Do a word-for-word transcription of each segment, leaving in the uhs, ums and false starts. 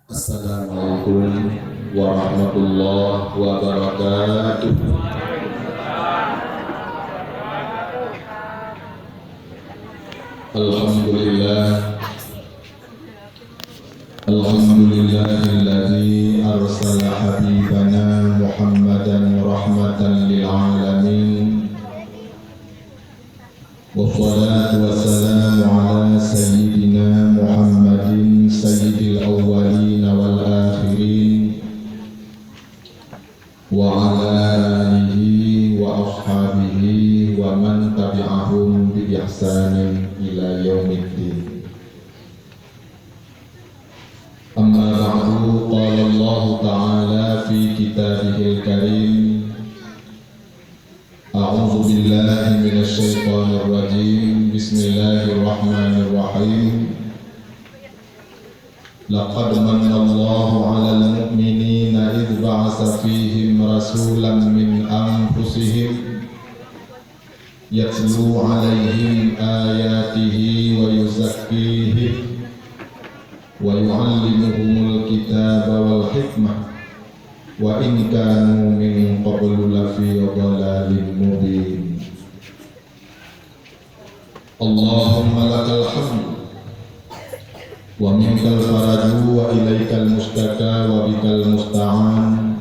Assalamualaikum warahmatullahi wabarakatuh. Alhamdulillah. Alhamdulillahilladzi arsala habibana Muhammadan rahmatan lil alamin. Wassalatu wassalamu ala sayyidina Muhammadin sayyidil awwalin wal akhirin, wa ala alihi wa ashabihi wa man tabi'ahum bi ihsanin ila yaumiddin. Amma ba'du, qala Allahu ta'ala fi kitabihil karim, a'udzu billahi minasy syaithanir rajim. Bismillahirrahmanirrahim. Laqad manna Allahu 'alal mu'minina idz ba'atsa fihim rasulan min anfusihim yatlu 'alaihim ayatihi wa yuzakkihim wa yu'allimuhumul kitaba wal hikmah wa in kanu min qablu lafi dhalalin mubin. Allahumma lakal hamdu wa minkal faraju wa ilaikal mustaka wa bikal musta'an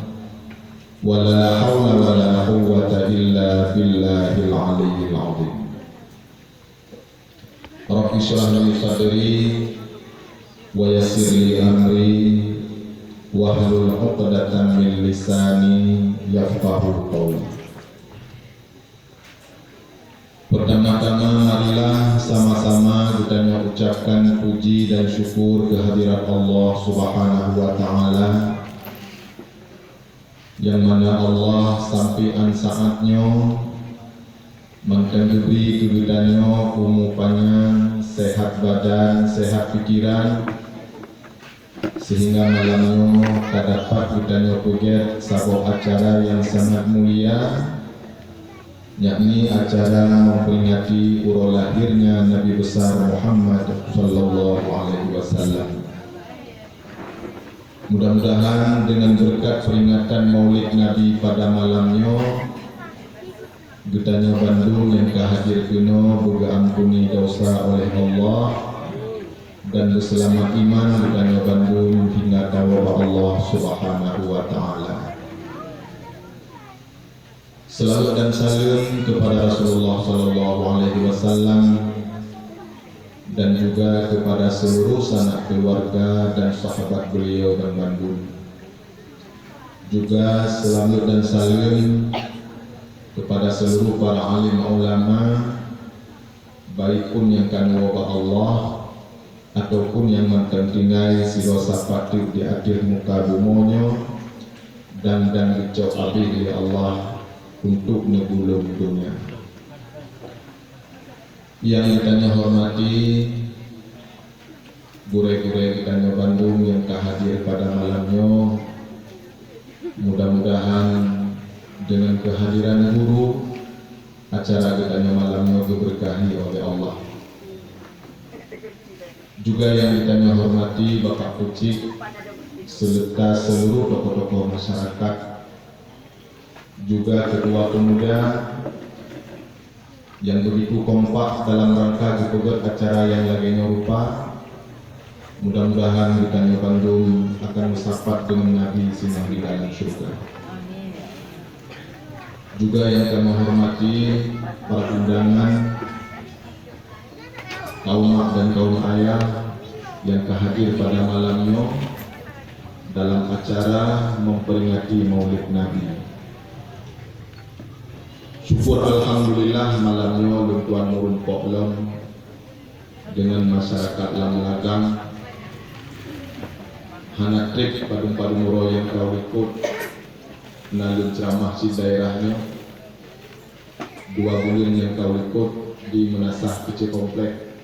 wa la haula wa la quwwata illa billahil aliyyil azim. Rabbi shrah li sadri wa yassir li amri wahlul 'uqdatam min lisani yafqahu qawli. Pertama-tama, marilah sama-sama geutanyoe ucapkan puji dan syukur kehadirat Allah Subhanahu wa Ta'ala, nyang mana Allah sampoe án saát nyoe mantong geubri keu geutanyoe umu panyang, sehat badan, sehat pikeran, sehingga malam nyoe ka dapat geutanyoe peugét saboh acara nyang sangat mulia, yakni acara memperingati uroe lahirnya Nabi Besar Muhammad sallallahu alaihi wasallam. Mudah-mudahan dengan berkat peringatan Maulid Nabi pada malam nyoe, geutanyoe bandum nyang ka hadir keunoe beugeuampuni desya oleh Allah dan beuseulamat iman geutanyoe bandum hingga tawoe bak Allah Subhanahu wa Ta'ala. Selawat dan saleuem keupada Rasulullah sallallahu alaihi wasallam dan juga keupada seuluruh sanak keuluwarga dan sahabat beuliau ban bandum. Juga selawat dan saleuem keupada seuluruh para alim ulama, baik pun nyang ka neuwoe bak Allah ataupun nyang mantong tinggai sidroe sapat teuk di ateueh muka bumoe nyoe, dan, dan geucok abéh lé Allah untuk neugulong donya. Nyang geutanyoe hormati gurée-gurée geutanyoe bandum nyang ka hadir pada malam nyoe, mudah-mudahan dengan kehadiran guru, acara geutanyoe malam nyoe geubeurkahi oleh Allah. Juga nyang geutanyoe hormati Bapak Pucik, serta seluruh tokoh-tokoh masyarakat, juga ketua pemuda yang begitu kompak dalam rangka geupeugét acara nyang lagée nyoe rupa. Mudah-mudahan geutanyoe bandum akan meusapat deungon Nabi singoh di dalam syeuruga. Juga nyang kami hormati para undangan, kaum mak dan kaum ayah nyang ka hadir pada malam nyoe dalam acara memperingati Maulid Nabi. Syukur alhamdulillah, malam nyoe lôn tuan meurumpok lom deungon masyarakat lam ladang. Hana treb padum-padum uroe nyang ka likot na lôn ceuramah cit daerah nyoe. Dua buleuen nyang ka likot di Meunasah Keuchik Komplek.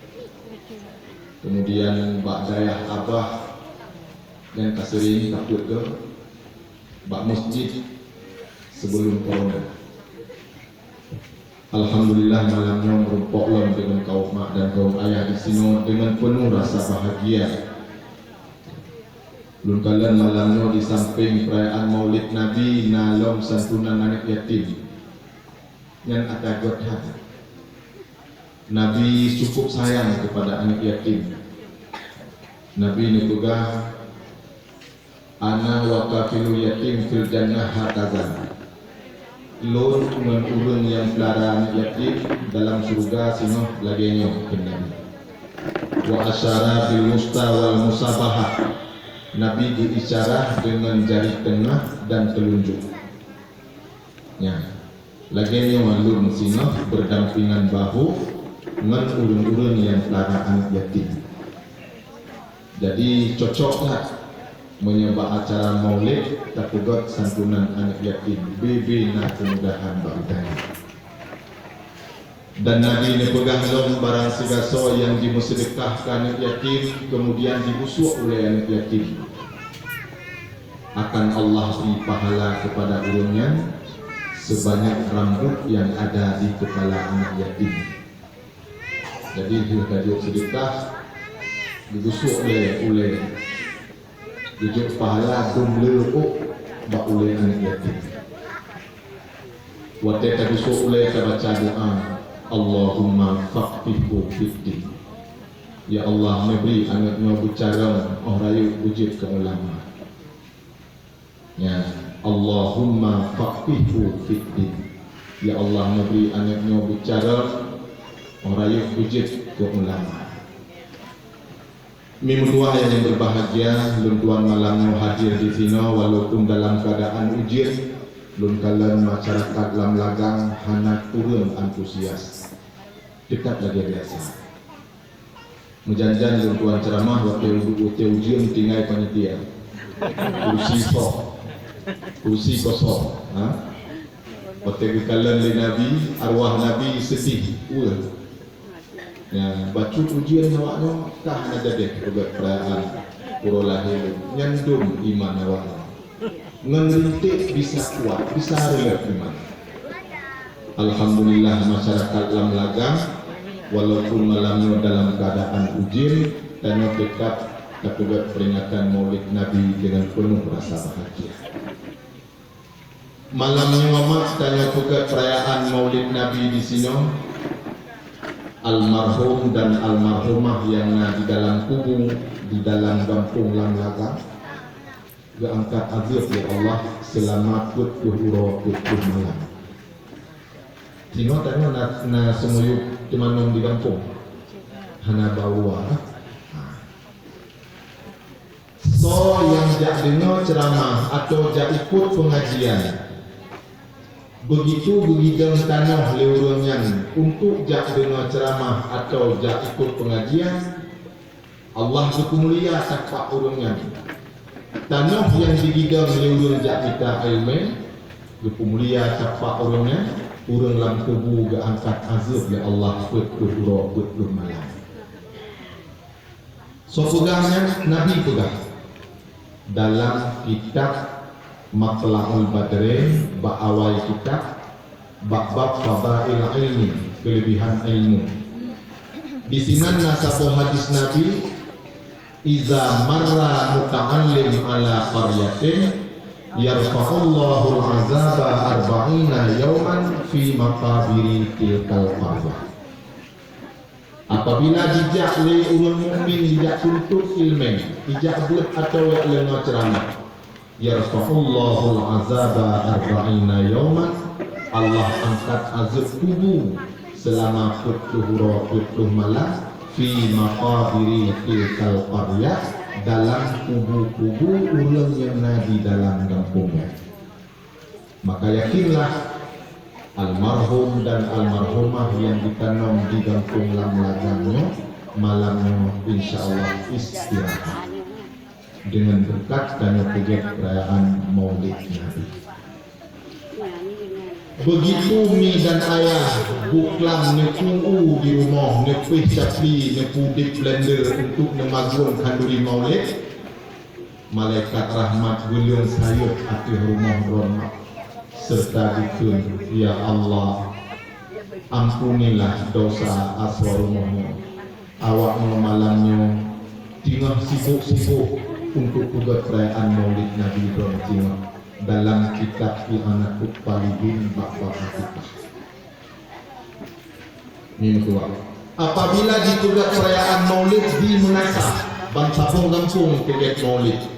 Kemudian bak dayah Abah nyang ka sering ka peuet keu bak masjid sebelum corona. Alhamdulillah, malam nyoe meurumpok lom deungon kaum mak dan kaum ayah disinoe deungon peunoh rasa bahagia. Lôn kalon malam nyoe disampéng peurayaan Maulid Nabi na lom santunan aneuk yatim. Nyan ata göt that. Nabi cukup sayang kepada aneuk yatim. Nabi neupeugah, "Ana wa kafilul yatim fil jannah hakaza." Lôn ngon ureuëng nyang peulara aneuk yatim dalam syeuruga singoh lagée nyoe, kheun Nabi. Wa asyara bil wusta wal musabahah. Nabi geuisyarah deungon jari teungoh dan teulunjuk. Nyan, lagée nyoe lôn singoh beudampingan bahu ngon ureuëng-ureuëng nyang peulara aneuk yatim. Jadi, cocok that meunyoe bak acara Maulid tapeugöt santunan aneuk yatim, bebe na keumudahan bak geutanyoe. Dan Nabi neupeugah lom, barang sigasoe nyang jimeuseudeukah keu aneuk yatim, keumudian jibusôk ulée aneuk yatim, akan Allah bri pahala kepada ureuëng nyan seubanyak rambut nyang ada di keupala aneuk yatim. Jadi, lheueh ka jeuet seudeukah, geubusôk lé ulée, geujok pahala dum le ôk bak ulée aneuk yatim. Watée tabusôk ulée tabaca doa, "Allahumma faqqihhu fiddin." Ya Allah, neubri aneuk nyoe beucarông óh rayeuk beujeuet keu ulama. Nyan, "Allahumma faqqihhu fiddin." Ya Allah, neubri aneuk nyoe beucarông óh rayeuk beujeuet keu ulama. Mi meutuah nyang berbahagia, lôn tuan malam nyoe hadir disinoe walaupun dalam keuadaan ujeuen, lôn kalon masyarakat Lamlagang hana kureueng antusias. Teutab lagée biasa. Meujan-jan lôn tuan ceuramah watée u-, watée ujeuen tinggai panitia. Kursi soh. Kursi kosong. Ha? Watée geukalon lé Nabi, arwah Nabi seudeh. Weueh. Nyan, bacut ujeuen awaknyoe ka hana jadi peugét peurayaan uroe lahé lôn. Nyan dum iman awaknyoe. Ngon rinték bisa kuat, bisa reuloh iman. Alhamdulillah, masyarakat Lamlagang, walaupun malam nyoe dalam keuadaan ujeuen, tanyoe teutab tapeugét peuringatan Maulid Nabi deungon peunoh rasa bahagia. Malam nyoe mak tanyoe peugét peurayaan Maulid Nabi disinoe. Almarhum dan almarhumah nyang na di dalam kubu di dalam gampông Lamlagang geuangkat azeub lé Allah seulama peuet ploh uroe peuet ploh malam. Singoh tanyoe na, na seumuyub teumanom di gampông? Hana bak luwa, ha? Soe nyang jak deungoe ceuramah atawa jak ikot peungajian, beugitu geugidong tanoh lé ureuëng nyan untuk jak deungoe ceuramah atawa jak ikot peungajian, Allah geupeumulia tapak ureuëng nyan. Tanoh nyang jigidong lé ureuëng jak mita iéleumé, geupeumulia tapak ureuëng nyan, ureuëng lam kubu geuangkat azeub lé Allah peuet ploh uroe peuet ploh malam. Soe peugah nyan? Nabi peugah. Dalam kitab Matla'ul Badri, bak awai kitab, bak bab fadail ilmi, keulebihan ilmu. Disinan na saboh hadis Nabi, "Iza marra muta'allim ala qaryatin, yarfa'ullahul azaba arba'ina yauman fi maqabiri tilkal qaryah." Apabila jijak lé ureuëng mukmin jijak tuntot iéleumé, jijak beuet atawa jak deungoe ceuramah, yarfa'ullahul azaba arba'ina yauman, Allah angkat azeub kubu seulama peuet ploh uroe peuet ploh malam, fi maqabiri tilkal qaryah, dalam kubu-kubu ureuëng nyang na di dalam gampông nyan. Maka yakinlah, almarhum dan almarhumah nyang jitanom di gampông Lamlagang nyoe, malam nyoe insya Allah istirahat deungon beureukat tanyoe peugét peurayaan Maulid Nabi. Beugitu mi dan ayah buklam neupeu di rumoh, neupeh capli, neupudeb blender untuk neumaguen khanduri Maulid, malaikat rahmat geuleueng sayeuet ateueh rumoh droeneuh, seureuta geukheun, "Ya Allah, Ampunilah dosa asoe rumoh nyoe. Awak nyoe malam nyoe teungoh sibok-sibok untuk peugét peurayaan Maulid Nabi droe teungoh dalam kitab I'anatut Thalibin bab-bab akikah. Nyoe dua. Apabila jipeugét peurayaan Maulid di meunasah, ban saboh gampông peugét Maulid.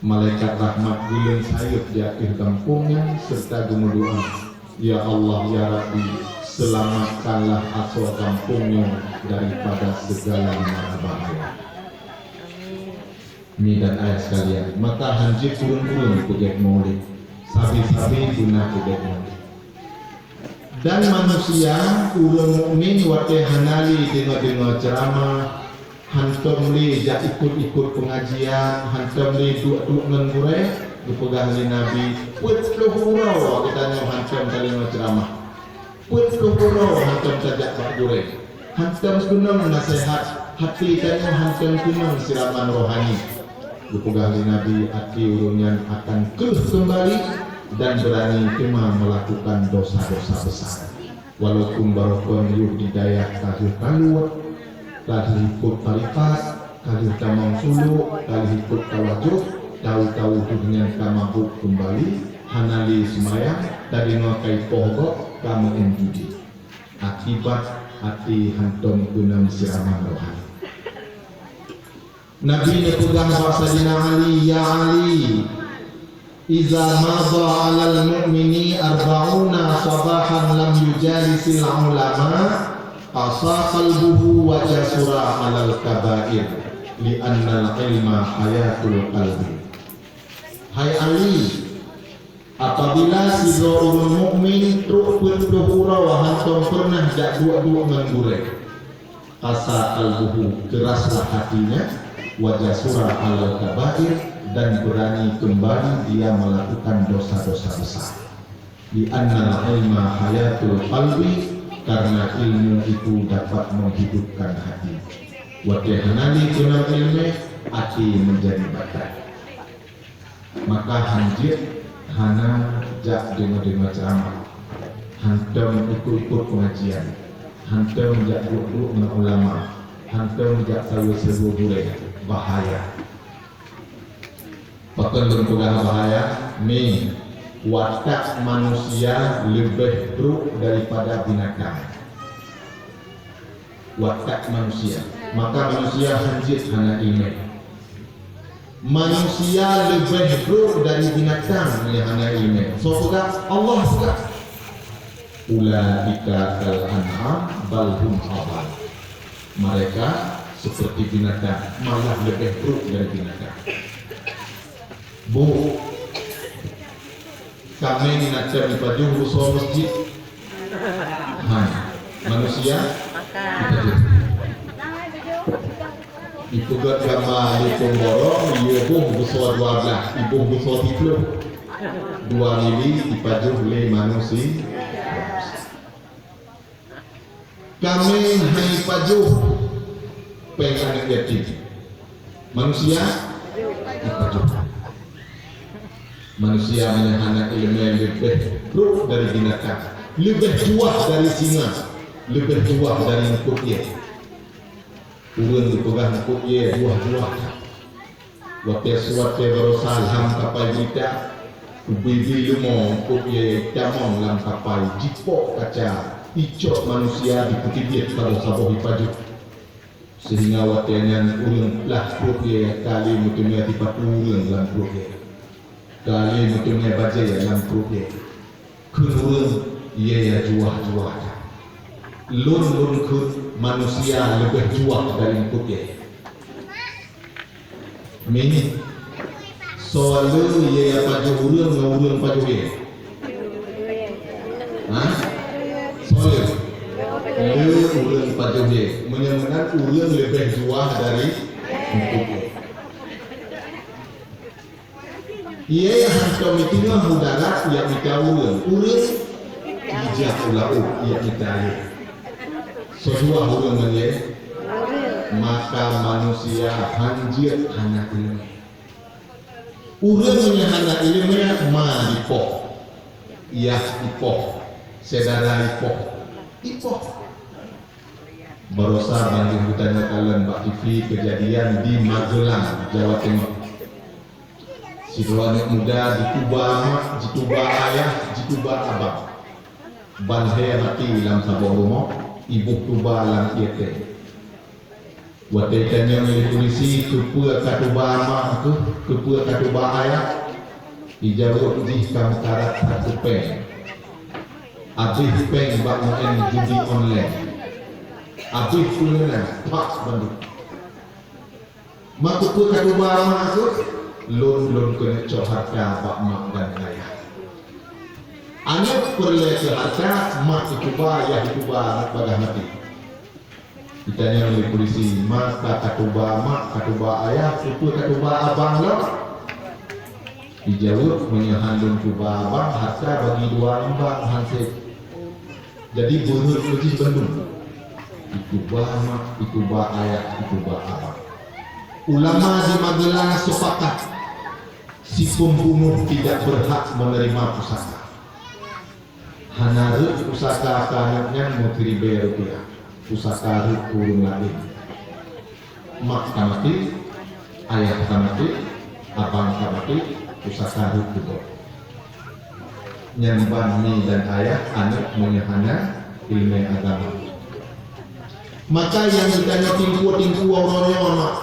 Malaikat rahmat geuleueng sayeuep di ateueh gampông nyan seureuta geumeudoá, "Ya Allah, ya Rabbi, seulamatkanlah asoe gampông nyoe daripada seugala mara bahaya." Nyan dan ayah sekalian, maka hanjeuet ureuëng-ureuëng peugét Maulid, sabe-sabe beuna peugét Maulid. Dan manusia, ureuëng mukmin, watée hana lé deungoe-deungoe ceuramah, hantom lé jak ikot-ikot peungajian, hantom lé duek-duek ngon gurée, geupeugah lé Nabi, "Peuet ploh uroe geutanyoe hantom tadeungoe ceuramah. Peuet ploh uroe hantom tajak bak gurée. Hantom keunong naseuhat, até tanyoe hantom keunong siraman rohani." Geupeugah lé Nabi, "Até ureuëng nyan akan kreueh keumbali dan beurani teuma meulakukan dosa-dosa besar." Walaupun barokon yôh di dayah ka lheueh taluet, ka lheueh ikot tarikat, ka lheueh tamong suluk, ka lheueh ikot tawajoh, tahu-tahu geuhnyan ka mabök keumbali, hana lé seumayang, tadeungoe ka ipoh gob, ka meu'en judi. Akibat até hantom keunong siraman rohani. Nabi neupeugah bak Saidina Ali, "Ya Ali, iza madha 'alal mu'mini arba'una sabahan lam yujalisil ulama, qasa qalbuhu wa jasura 'alal kabair, li'annal ilma hayatul qalbi." Hai Ali, apabila sidroe ureuëng mukmin trok peuet ploh uroe hantom peureunah jak duek-duek ngon gurée, qasa qalbuhu, keuraslah hatinya, wa jasura 'alal kabair, dan berani kembali dia melakukan dosa-dosa besar. Li'annal ilma hayatul qalbi, karena ilmu itu dapat menghidupkan hati. Watée hana lé keunong iéleumé, até menjadi batat. Maka hanjeuet hana jak deungoe-deungoe ceuramah, hantom ikot-ikot peungajian, hantom jak duek-duek ngon ulama, hantom jak saweue-saweue gurée, bahaya. Pakon lôn peugah bahaya? Nyoe, watak manusia leubeh brok daripada binatang. Watak manusia. Maka manusia hanjeuet hana iéleumé. Manusia leubeh brok dari binatang nyang hana iéleumé. Soe peugah? Allah peugah. "Ulaika kal an'am bal hum adhal." Mereka seperti binatang, malah leubeh brok dari binatang. Bu, kaméng na tem ipajoh beusoe masjid. Hai, manusia ipajoh. Ipeugét gamba lé peumboro, iboh beusoe dua blaih, iboh beusoe siplôh. Dua mili ipajoh lé manusia. Kaméng han ipajoh péng aneuëk yatim. Manusia ipajoh. Manusia meunyoe hana iéleumé leubeh brok dari binatang, leubeh tuwah dari singa, leubeh tuwah dari eungkôt ié. Ureuëng geupeugah eungkôt ié tuwah-tuwah that. Watée, watée baroesa lham kapai beurita, ubé-bé leumo eungkôt ié tamong lam kapai, jipok kaca, icok manusia, jipeuteubiet saboh-saboh ipajoh. Seuhingga watée nyan ureuëng plah pruet ié ka lé meuteumé sipatu ureuëng lam pruet ié. Ka lé meuteumé bajée lam pruet ié. Kheun ureuëng, ié ya juah-juah that. Lôn, lôn kheun manusia leubeh juah dari eungkôt ié. Mini, soe le ié ya pajoh ureuëng ngon ureuëng pajoh ié? Ha? Soe le? Le ureuëng pajoh ié. Meunyoe meunan ureuëng leubeh juah dari eungkôt ié. Ié hantom meuteungoh mudarat jak mita ureuëng. Ureuëng ijak u laôt jak mita ié. Soe juah ureuëng ngon ié? Maka manusia hanjeuet hana iéleumé. Ureuëng nyang hana iéleumé ma jipoh, yah jipoh, syedara jipoh. Ipoh. Barosa ban lheueh geutanyoe kalon bak T V keujadian di Magelang, Jawa Timur. Sidroe aneuk muda jituba mak, jituba ayah, jituba abang. Ban lhée maté lam saboh rumoh, iboh tuba lam ié tée. Watée itanyong lé pulisi, "Keupeue ka tuba mak keuh? Keupeue ka tuba ayah?" Ijaweueb jih ka meukarat that keu péng. Abéh péng bak maén judi online. Abéh peue na, pak bandum. "Mak, keupeue ka tuba mak keuh?" "Lôn, lôn keuneuk cok hareuta bak mak dan ayah." Aneuk peureulée keu hareuta, mak ituba, ayah ituba, aneuk bagaih maté. Itanyong lé pulisi, "Maka ka tuba mak, ka tuba ayah, keupeue ka tuba abang lom?" Ijaweueb, "Meunyoe hán lôn tuba abang, hareuta bagi dua ngon bang, hán sép." Jadi beureuet lé jih bandum. Ituba mak, ituba ayah, ituba abang. Ulama di Magelang sepakat, si pembunuh tidak berhak menerima pusaka. Hana rhot pusaka keu aneuk nyan meukeu ribée rupiah, pusaka rhot keu ureuëng laén. Mak ka maté, ayah ka maté, abang ka maté, pusaka rhot keu gob. Nyan ban mi dan ayah aneuk meunyoe hana ileumee agama. Maka nyang geutanyoe timpu-timpu uroe nyoe, mak,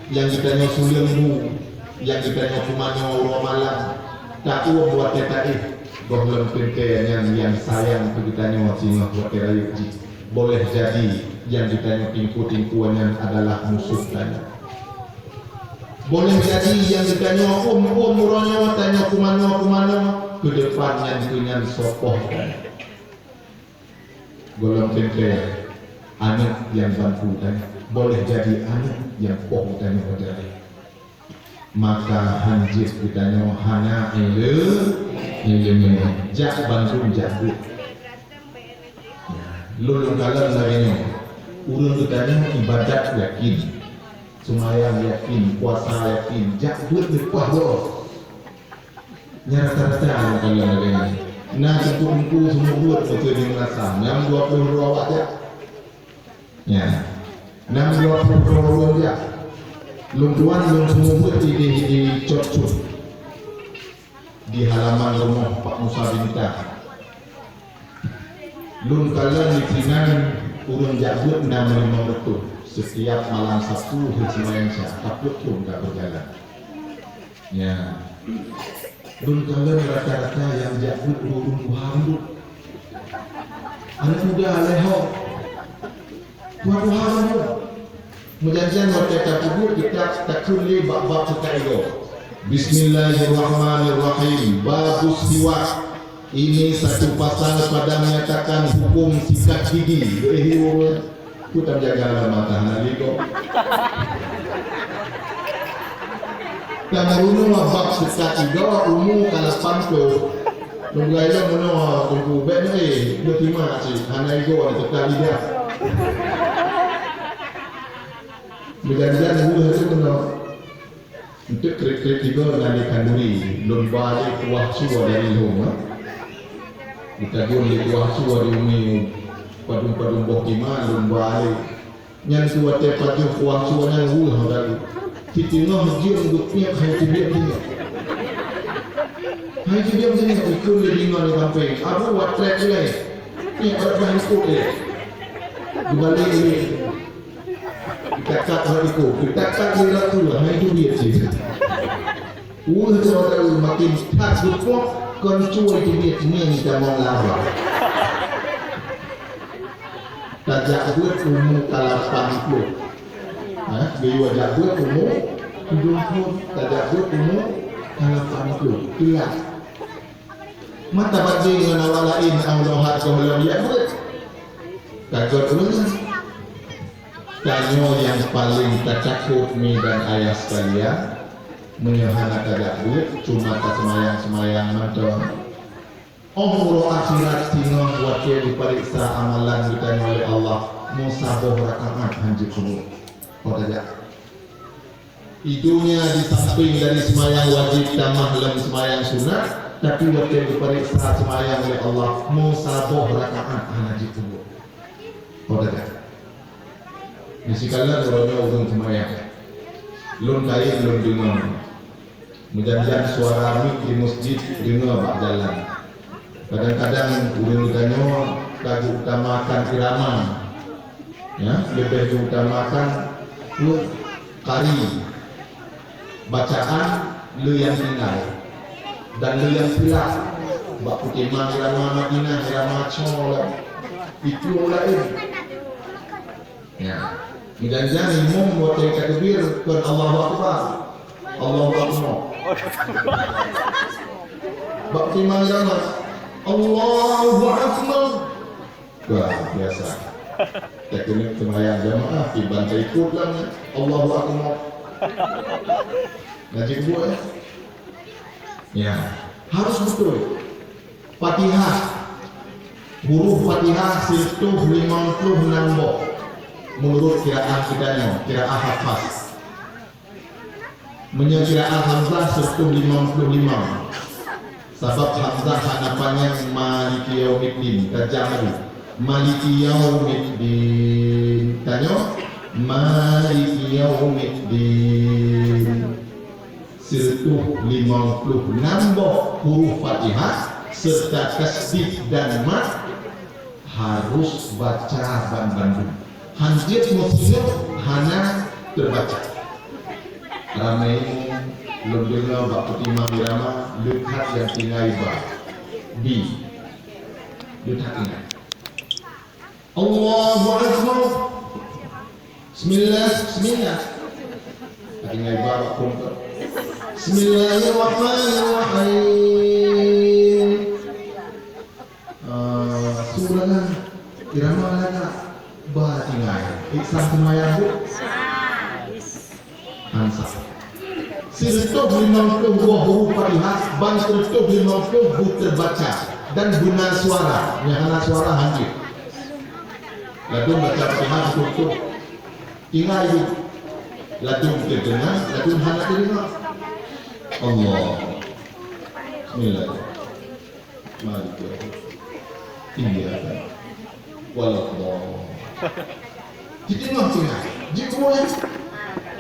nyang geutanyoe suleueng bu, nyang geutanyoe peumanö uroe malam, taôm watée taéh, gohlom teuntée nyan nyang sayang keu geutanyoe singoh watée rayeuk jih. Boleh jadi nyang geutanyoe timpu-timpu nyan adalah musoh tanyoe. Boleh jadi nyang geutanyoe ôm-ôm uroe nyoe tanyoe peumanö-peumanö, keu depan nyan keu nyan soe poh tanyoe. Gohlom teuntée aneuk nyang bantu tanyoe, boleh jadi aneuk nyang poh tanyoe jadi. Maka hanjeuet geutanyoe hana ileumee, ileumee, jak bandum jak beuet. Lôn lôn kalon lagée nyoe, ureuëng geutanyoe ibadat yakin, seumayang yakin, puasa yakin, jak beuet leupah doh. Nyan rata-rata nyang kalon lagée nyan. Na teungku-teungku seumeubeuet beutôi di meunasah, nam dua ploh droe awak jak. Nyan. Nam dua ploh droe ureuëng jak. Lôn tuan lôn seumeubeuet di, di, di Cot Cut. Di halaman rumoh Pak Musa Bintang. Lôn kalon disinan ureuëng jak beuet nam limong reutôh. Setiap malam Sabtu, lheueh seumayang Isya, ka peuet thon ka beujalan. Ya. Lôn kalon rata-rata nyang jak beuet ureuëng tuha bandum. Aneuk muda lhée ho. Tuha-tuha bandum. Meujanjian watée tapeubuet kitab takheun lé bak bab seukat igoe. Bismillahirrahmanirrahim. Babus siwak. Ini satu pasal pada menyatakan hukum sikat gigi. Wéh, wéh. Ku tam jaga lam mata hana ligo. Kamoe runoe bab seukat igoe umu ka lapan ploh. Lôn gaya meunoe teungku bék nyoe, eh, lôn terima cit, hana igoe ni teuka lidah. Meujanjian ureuëng tu meunoe. Untuk kriet-kriet tiga na di khanduri, lôn ba lé kuah sua dari lhong, ha. Ditabur lé kuah sua di umi padum-padum boh tima, lôn ba lé. Nyan tu watée pajoh kuah sua nyan weueh lalu. Siteungoh jeuem geupiep hai teubiet-biet. Hai teubiet-biet ikun lé deungon lé sampéng. Abu watrek ulée. Piep bak bah ikut lé. Geubalek lé. Geutakak bak ikut. Geutakak lé ratu. Hai teubiet cit. Weueh droe makin that geupoh kon cuy teubiet ngieng jamong laba. Tajak beuet umu ka lapan ploh. Ha, geuyue jak beuet umu tujoh ploh, tajak beuet umu ka lapan ploh. Teulat. Mata bandeng ngon awak laén, awak hat gohlom jak beuet. Ka göt ureuëng. Tanyoe nyang paleng tatakot mi dan ayah sekalian, meunyoe hana tajak beuet, cuma taseumayang-seumayang mantong. Óh uroe akhirat singoh watée jipareksa amalan geutanyoe lé Allah, meusaboh rakaat hanjeuet peubuet. Ho tajak. Di donya di sampéng dari seumayang wajéb tamah lom seumayang sunat, Tapi watèe geupareksa seumayang lé Allah, meusaboh rakaat hana jipeubuet. Oh, teuka. Di sikalon uroe nyoe ureueng seumayang. Lôn kayém lôn deungoe. Meujan-jan suara mik di meuseujid deungoe bak jalan. Kadang-kadang ureueng geutanyoe ka geuutamakan irama, ya, leubeh geuutamakan peue, kari, bacaan le nyang tinggai dan le nyang silap. Bak peutimang irama Madinah, irama cong lom. Itu laén. Ya. Meujan-jan imum watèe takbir kon Allahu Akbar. Allahu Akbar. Bak timang jamaah, Allahu Akbar. Wah, biasa. Takheun seumayang jamaah, tiban taikot lam Allahu Akbar. Ngaji buet, eh? Ya, harus betul. Fatihah. Huruf Fatihah sireutoh limong ploh nam boh. Meunurot qiraah geutanyoe, qiraah Hafs. Meunyoe qiraah Hamzah sireutoh limong ploh limong. Sabab Hamzah hana panyang, Maliki yaumiddin, tajam laju. Maliki yaumiddin. Tanyoe, Maliki yaumiddin. Sireutoh limong ploh nam boh huruf Fatihah seureuta tasydid dan mad harus baca ban bandum. Han jeuet meusingoh hana teubaca. Ramé imum, lôn deungoe bak peutimang irama, le that nyang tinggai ba. Bi. Le that tinggai. Allahu Akbar. Bismillah, bismillah. Tadi ngai ba bak phon tu. Bismillahirrahmanirrahim. Ah, su lagak, irama lagak, ba tinggai. Iksa seumayang bu. Ansah. Sireutoh limong ploh boh huruf Fatihah, ban sireutoh limong ploh bu teubaca dan beuna suara. Nyang hana suara han jeuet. Ladôm baca Fatihah sireutoh. Tinggai jeuet. Ladôm teudeungoe, ladôm hana teudeungoe. Allah. Bismillah. Mari kita. Iya. Walau Allah. Di tengah-tengah. Di tengah.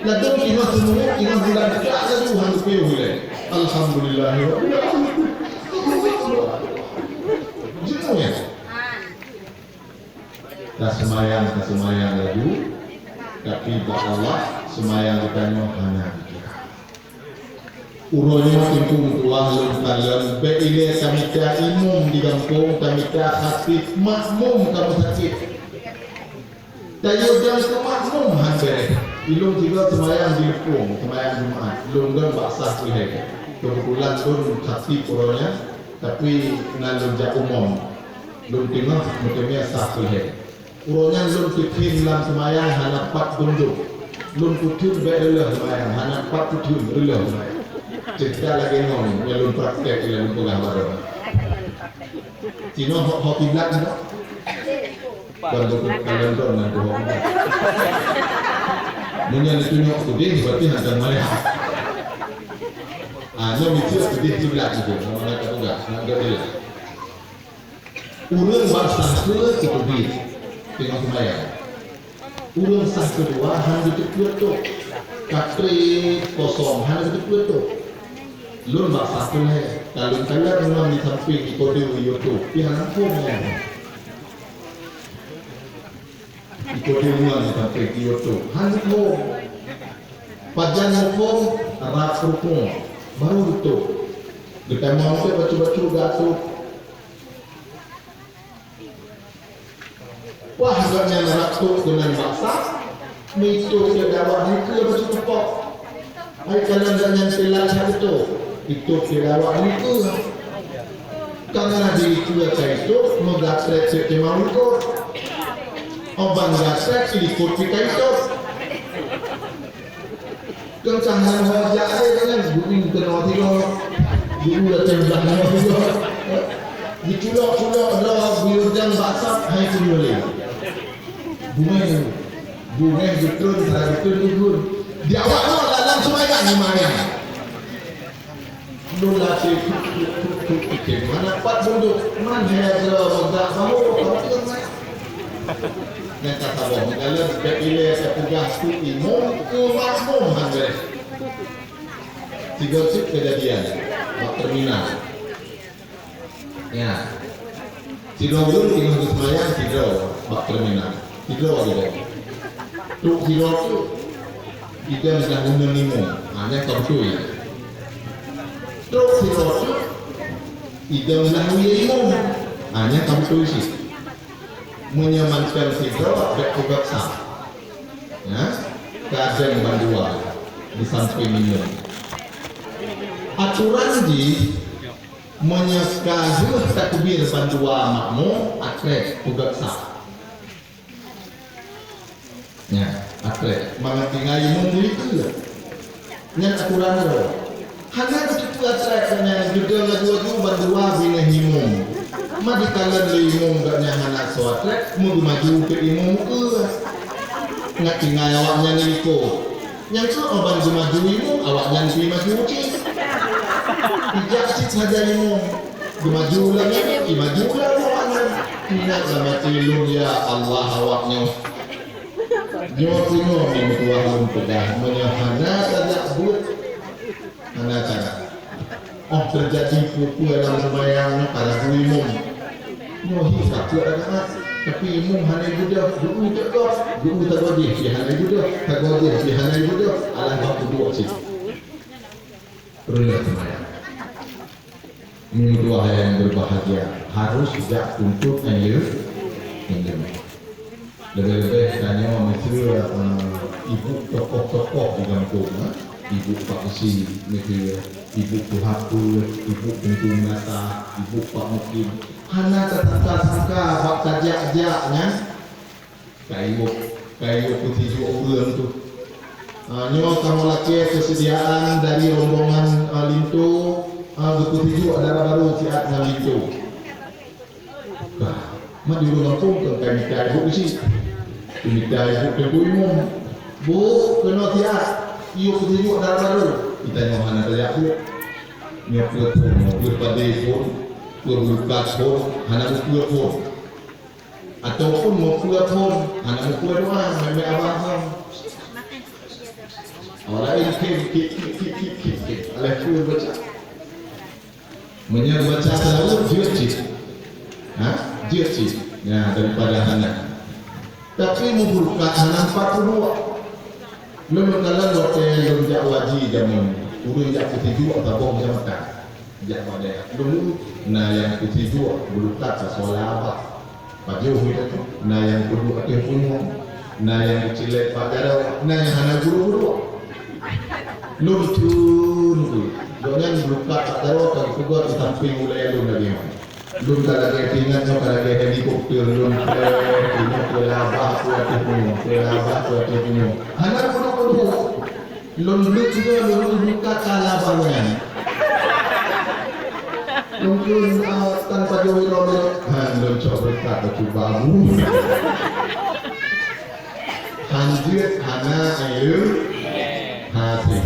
Ladôm tengah semua, tengah bulan tak ada Tuhan tu payah boleh. Alhamdulillah. Jenuh ya? Taseumayang, taseumayang laju. Tapi bak Allah, seumayang geutanyoe hana dikira. Uroe nyoe Teungku meutuah lôn kalon, bèk ilèe tamita imum di gampông, tamita khatib, makmum ka meusakét. Tayue dong keu makmum han bèrèh. Ilôn tiga seumayang di leupông, seumayang Jumat. Lôn dong bak saf keu lhèe. Keubeutulan lôn khatib uroe nyan, tapi na lôn jak umum. Lôn teungoh meuteumèe saf keu lhèe. Uroe nyan lôn teutheun lam seumayang hana pat gunjong. Lôn peutheun bèk reuloh seumayang, hana pat peutheun reuloh seumayang. Ceurita lagèe nyoe nyoe lôn praktek lôn peugah bak droe. Sinoe ho, ho kiblat nyoe. Kon buku kalon droe nan tu ho kiblat. Meunyoe neutunyok keudeh, berarti hana seumayang. Ah, nyoe miseue keudeh kiblat nyoe, nama ka peugah, nak geupeugah. Ureueng bak sah keue keuteubiet teungoh seumayang. Ureueng sah keudua han geuteupeue tôb. Ka trép kosong han geuteupeue tôb. Lôn bak sah keulhèe, ka lôn kalon ngon di sampéng di kode yue tôb. Pih hana phôn nyan. Di kode ngon di sampéng yue tôb. Han phôn. Pajan muphom rab rukon, baru geutôb. Geutamong teuh bacut-bacut geuatôb. Wah, gobnyan rab tôb keunan bak saf, meuitôb keu dawat hikeue bacut teupok. Hai kalon gobnyan teulat that geutôb, itôb keu dawat hikeue. Kareuna di hikeue ka itôb, meugatrek cit teuma likot. Óh ban gatrek, di likot pih ka itôb. Keu cahya ho jak lé kan, geuieng keunoe tiga. Geuieng lam cahya ho tiga. Diculok-culok droe buyueng bak saf hai keunyoe. Bungéh, bungéh geutreun, sara geutreun geutreun. Di awak nyoe dalam seumayang, seumayang. Lôn lasé, mana pat bunduk, man hana droe meudak bahu, kamu tengok mai. Nyang ka saboh meugalak, bèk ilèe teupeugah keu imum, keu makmum han bèk. Sigoe cit keujadian bak teuminal. Ya. Sidroe ureueng teungoh geuseumayang sidroe bak teuminal. Sidroe aja deh. Trok sidroe tu, idong dah guna imum. Ha, nyan ka beutôi. Trok sidroe tu, idong dah guna imum. Ha, nyan ka beutôi cit. Meunyoe mantong sidroe, bèk peugöt saf. Ya. Kadang bandua di samping imum. Atoran jih, meunyoe ka lheueh takbir bandua makmum, atrek peugöt saf. Nyan, atrek. Mangat tinggai imum dikeue. Nyan atoran droe. Hana teupeue atrek nyan, geudong laju-laju bandua binéh imum. Ma dikalon lé imum gobnyan hana soe atrek, meugeumaju keu imum keue. Ngat tinggai awaknyan liko. Nyang keu ban geumaju imum, awaknyan pih maju cit. Ijak cit saja imum. Geumaju lagèe nyan, imaju lom awaknyan. Ingat lam até lôn, ya Allah, awaknyoe. Nyoe keunoe nyang tuha lôn peugah, meunyoe hana tajak buet, hana cara. Oh, teujadi peue-peue lam seumayang nyoe ka ragu imum. Nyoe hi ka peuet rakaat, tapi imum hana ibeudôh, geu-eu teuk gob, geu-eu tagoe jih, pih hana ibeudôh, tagoe jih, pih hana ibeudôh, alah bak uduk cit. Peureulèe seumayang. Meutuah nyang berbahagia, harus jak tuntot ileu-, ileumu. Leubeh-leubeh tanyoe miseue, eh, ibu tokoh-tokoh di gampông, eh. Ibu Pak Beusi miseue, ibu Tuha Peuet, ibu Teungku Meunasah, ibu Pak Mukim. Hana tasangka-sangka bak tajak-jak nyan. Kayue, kayue peusijuek ureueng tu. Ah, nyoe kamoe lakèe keuseudiaan dari rombongan, ah, linto, ah, geupeusijuek dara barô siat ngon linto. Bah, ma di ureueng gampông keu ka mita ibu beusi. Mita ibu teungku imum. Bu, keunoe siat, yue peusijuek dara barô. Geutanyoe hana tajak buet. Nyoe peue phôn, peue padé phôn, peue beulukat phôn, hana meupeue phôn. Ataupun meupeue phôn, hana meupeue doa, meumet abah phôn. Awak laén khem, khem, khem. Alah peue baca. Meunyoe baca salawat, jeuet cit. Ha? Jeuet cit. Ya, daripada hana. Tapi meubeulukat hana empat puluh dua. Lôn meukalon watèe lôn jak haji jameun, ureueng jak peusijuek saboh macam mata. Jak bak daerah. Lôn na nyang peusijuek beulukat bak sola abah. Pajoh itu, na nyang peuduek ateueh pungo, na nyang peucilek bak jaroe, na nyang hana guru-guru. Lôn cun tu. Gobnyan beulukat bak jaroe ka geupeugöt di sampéng ulèe lôn lagèe nyoe. Lôn ka lagèe teuingat nyoe ka lagèe helikopter lôn, preh, inoe keu labah, keu ateueh pungo, keu labah, keu ateueh pungo. Hana guru-guru. Lôn beuet juga lôn buka kala bangai. Lôn pun, ah, tanpa jawai lôn, han lôn cok berkat batu babu. Han jeuet hana ileu hase.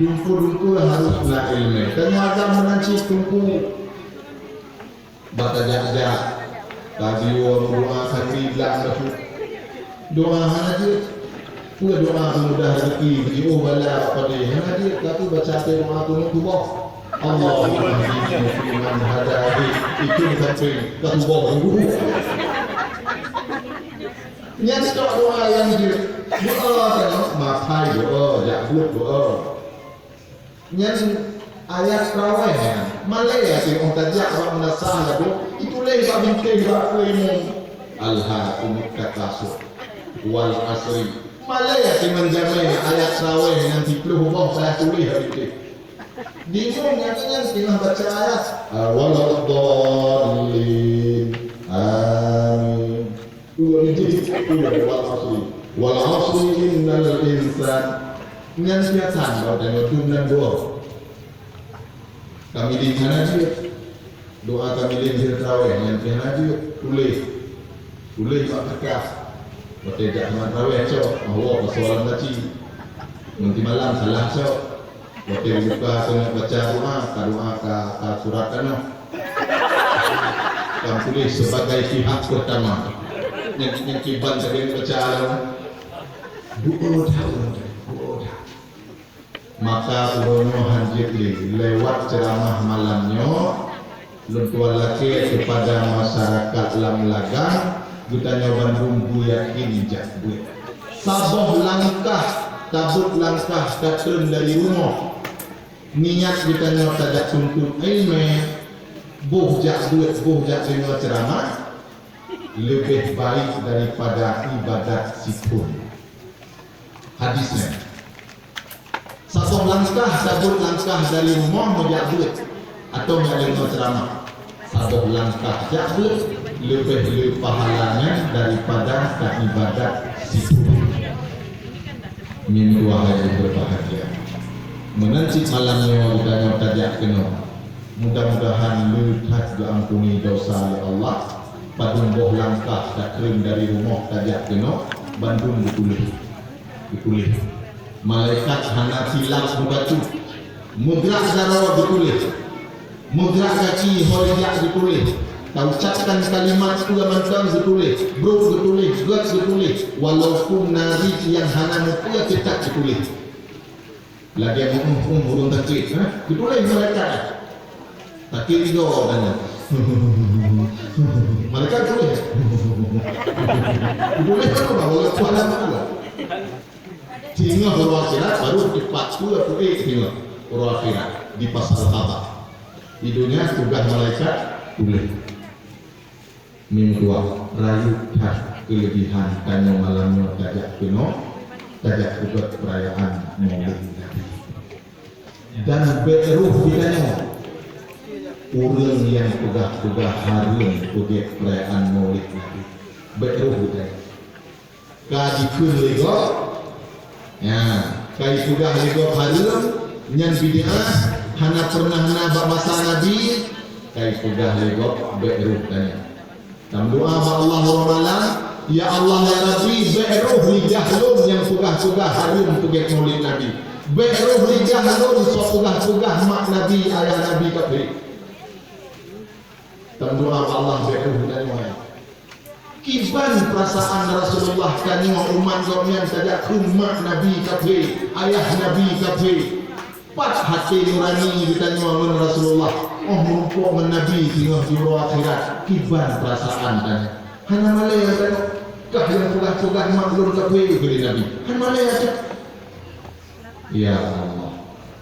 Dumpeue-dumpeue harus na ileumèe. Teungoh agam meunan cit teungku. Bak tajak-jak, ka jiwoe meudoa santri blang bacut. Doa hana jeuet. Peue doa peumudah rezeki, jiôh bala bak padé, hana jeuet, tapi baca até doa keuneuk tuboh. Allahumma hdini fiman hadait. Itu di sampéng ka tuboh guru. Nyan tok doa nyang jeuet. Doa teuh, makai doa, jak buet doa. Nyan ayat traweh nyan. Malèe até 'oh tajak bak meunasah lagoe, ituléh bak bintéh bak keu imum. Alhaakumut takasur. Wal asri. Malèe até ngon jamèe ayat traweh nyan siplôh boh payah tuléh bak bintéh. Di imum nyan, nyan teungoh baca ayat, ah, waladdallin. Amin. Dua biji, dua, wal asri. Wal asri innal insan. Nyan biasa bak tanyoe dum nan dua. Tamilieng hana jeuet. Doa tamilieng di traweh nyan pih hana jeuet. Tuléh. Tuléh bak keureutah. Watèe jak seumah traweh cok, meuwoe pasoe lam laci. Ngon simalam salah cok. Watèe buka keuneuk baca doa, ka doa ka, ka surat tanoh. Ka tuléh sebagai pihak pertama. Nyang, nyang kiban sabe baca doa. Du'o that, du'o that. Maka uroe nyoe han jeuet lé, lewat ceuramah malam nyoe, lôn tuan lakèe keupada masyarakat lam Lagang, geutanyoe bandum beuyakin jak beuet. Saboh langkah, tabeuet langkah tatreun dari rumoh, niat geutanyoe tajak tuntut ileumèe, boh jak beuet, boh jak deungö ceuramah, leubeh baik daripada ibadat sithon. Hadis nyan. Saboh langkah, saboh langkah dari rumoh meujak beuet atau meujak deungö ceuramah. Saboh langkah jak beuet leubeh le pahala nyan daripada ka ibadat sithon. Meutuah hai berbahagia. Meunan cit malam nyoe geutanyoe tajak keunoe. Mudah-mudahan le that geuampuni desya lé Allah. Padum boh langkah takreun dari rumoh tajak keunoe, bandum geutuléh. Geutuléh. Malaikat hana silap meubacut. Meugrak jaroe geutuléh. Meugrak gaki hôi jak geutuléh. Taucapkan kalimat peue mantong geutuléh. Brok geutuléh, gét geutuléh. Walaupun na riet nyang hana meupeue teutap geutuléh. Lagèe mu'uh-u'uh ureueng sakét, ha? Geutuléh malaikat. Sakét ligoe tanya. Malaikat tuléh. Geutuléh tu bah, walaupun hana meupeue. Singoh uroe akhirat baru teupat peue-peue singoh uroe akhirat di pasal tabah. Di dunia tugaih malaikat tuléh. Meutuah, rayeuk that keulebihan tanyoe malam nyoe tajak keunoe, tajak peugot peurayaan Maulid Nabi. Dan bèk rôh geutanyoe ureueng nyang peugah-peugah hareuem peugèt peurayaan Maulid Nabi. Bèk rôh geutanyoe. Ka jikheun lé gob, ya, ka jipeugah lé gob hareuem, nyan bid'ah, hana pernah na bak masa Nabi, ka jipeugah lé gob bèk rôh tanyoe. Tameudoa bak Allah uroe malam, "Ya Allah, ya Rabbi, bèk rôh lidah lôn nyang peugah-peugah hareuem peugèt Maulid Nabi. Bèk rôh lidah lôn soe peugah-peugah mak Nabi, ayah Nabi kafé." Tameudoa bak Allah bèk rôh tanyoe. Kiban peurasaan Rasulullah tanyoe umat gobnyan tajak kheun mak Nabi kafé, ayah Nabi kafé. Pat haté nurani geutanyoe ngon Rasulullah, 'oh meurumpok ngon Nabi singoh di uroe akhirat, kiban peurasaan tanyoe. Hana malèe tanyoe, kah nyang peugah-peugah mak lôn kafé, geulé Nabi. Hana malèe tanyoe. Ya Allah,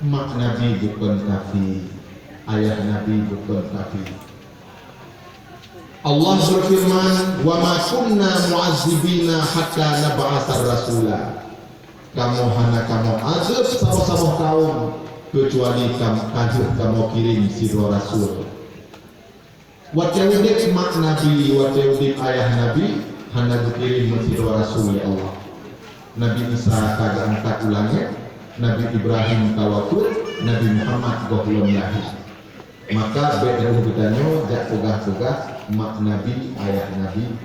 mak Nabi bukon kafé, ayah Nabi bukon kafé. Allah beufeureuman, "Wa ma kunna mu'azzibina hatta nab'atsa rasula." Kamoe hana kamoe azeueb saboh-saboh kawöm keucuali kam-, ka deuh kamoe kirém sidroe rasul. Watèe udép mak Nabi, watèe udép ayah Nabi, hana geukirém meusidroe rasul lé Allah. Nabi Isa ka geuangkat u langèt, Nabi Ibrahim ka wafeuet, Nabi Muhammad gohlom lahé. Maka bèk rôh geutanyoe jak peugah-peugah mak Nabi, ayah Nabi.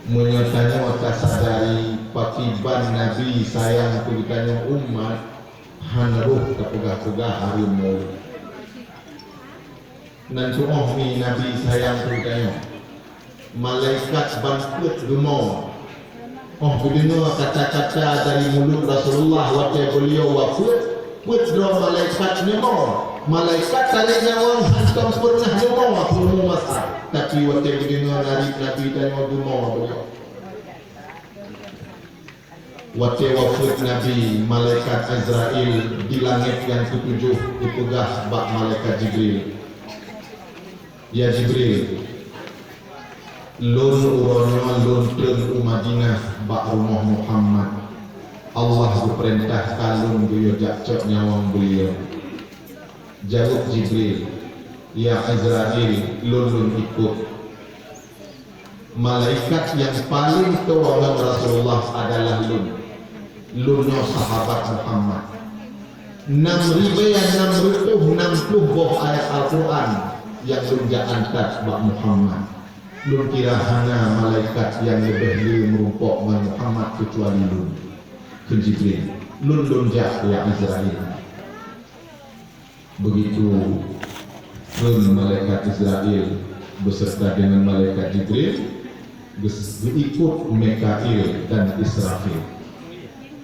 Meunyoe tanyoe tasadari pakriban Nabi sayang keu geutanyoe umat, han rôh tapeugah-peugah hareuem Maulid. Nan tu'oh mi Nabi sayang keu geutanyoe. Malaikat ban peuet geumoe. 'Oh geudeungoe kata-kata dari mulut Rasulullah watèe beuliau wafeuet, peuet droe malaikat neumoe. Malaikat tarek nyawöng hantom peureunah neumoe seumeu masa, tapi watèe geudeungoe nariet Nabi tanyoe geumoe beuliau. Watèe wafeuet Nabi, malaikat Azrail di langèt nyang keutujoh geupeugah bak malaikat Jibril, "Ya Jibril, lôn uroe nyoe lôn treun u Madinah bak rumoh Muhammad. Allah geupeurintah kah lôn geuyue jak cok nyawöng beuliau." Jaweueb Jibril, "Ya Azrail, lôn lôn ikot. Malaikat nyang paleng toe ngon Rasulullah adalah lôn. Lôn nyoe sahabat Muhammad. Nam ribèe nam reutôh nam ploh boh ayat Al-Qur'an nyang lôn jak antat bak Muhammad. Lôn kira hana malaikat nyang leubeh le meurumpok ngon Muhammad keucuali lôn." Kheun Jibril, "Lôn, lôn jak, ya Izrail." Begitu, kheun malaikat Izrail beserta dengan malaikat Jibril, geus-, geuikot Mikail dan Israfil.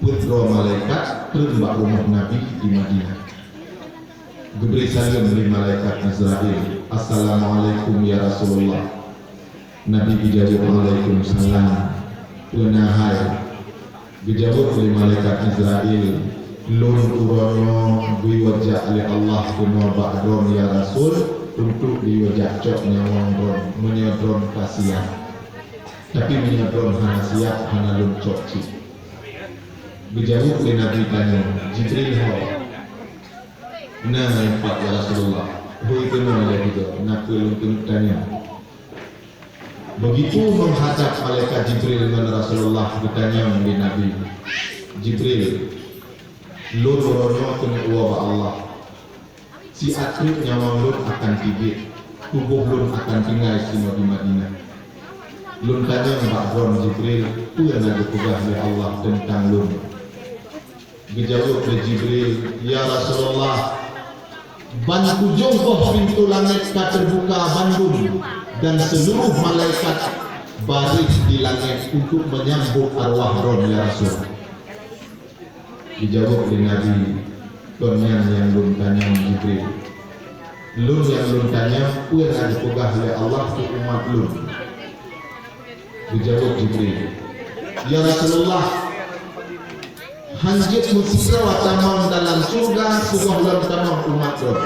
Peuet droe malaikat treun bak rumoh Nabi di Madinah. Geubri saleuem lé malaikat Izrail, "Assalamualaikum, ya Rasulullah." Nabi geujaweueb, "Waalaikumsalam. Peue na hai?" Geujaweueb lé malaikat Izrail, "Lôn uroe nyoe geuyue jak lé Allah keunoe bak droen, ya Rasul, untuk geuyue jak cok nyawöng droen, meunyoe droen ka siap. Tapi meunyoe droen hana siap, hana lôn cok cit." Geujaweueb lé Nabi tanyong, "Jibril ho?" "Na, ya Rasulullah." "Bui keunoe lé geutanyoe, na peue lôn keuneuk tanyong?" Begitu meuhadab malaikat Jibril ngon Rasulullah, geutanyong lé Nabi, "Jibril, lôn uroe nyoe keuneuk woe bak Allah. Siat treuk nyawöng lôn akan tibiet, tuboh lôn akan tinggai sinoe di Madinah. Lôn tanyong bak droen Jibril, peue na geupeugah lé Allah teuntang lôn?" Geujaweueb lé Jibril, "Ya Rasulullah, ban tujoh boh pintoe langét ka teubuka bandum, dan seuluruh malaikat baréh di langét untuk menyambut arwah droen, ya Rasul." Geujaweueb lé Nabi, "Kon nyan nyang lôn tanyong, Jibril. Lôn nyang lôn tanyong, peue na geupeugah lé Allah keu umat lôn?" Geujaweueb Jibril, "Ya Rasulullah, hanjeuet meusidroe tamong dalam syeuruga sigohlom tamong umat droen."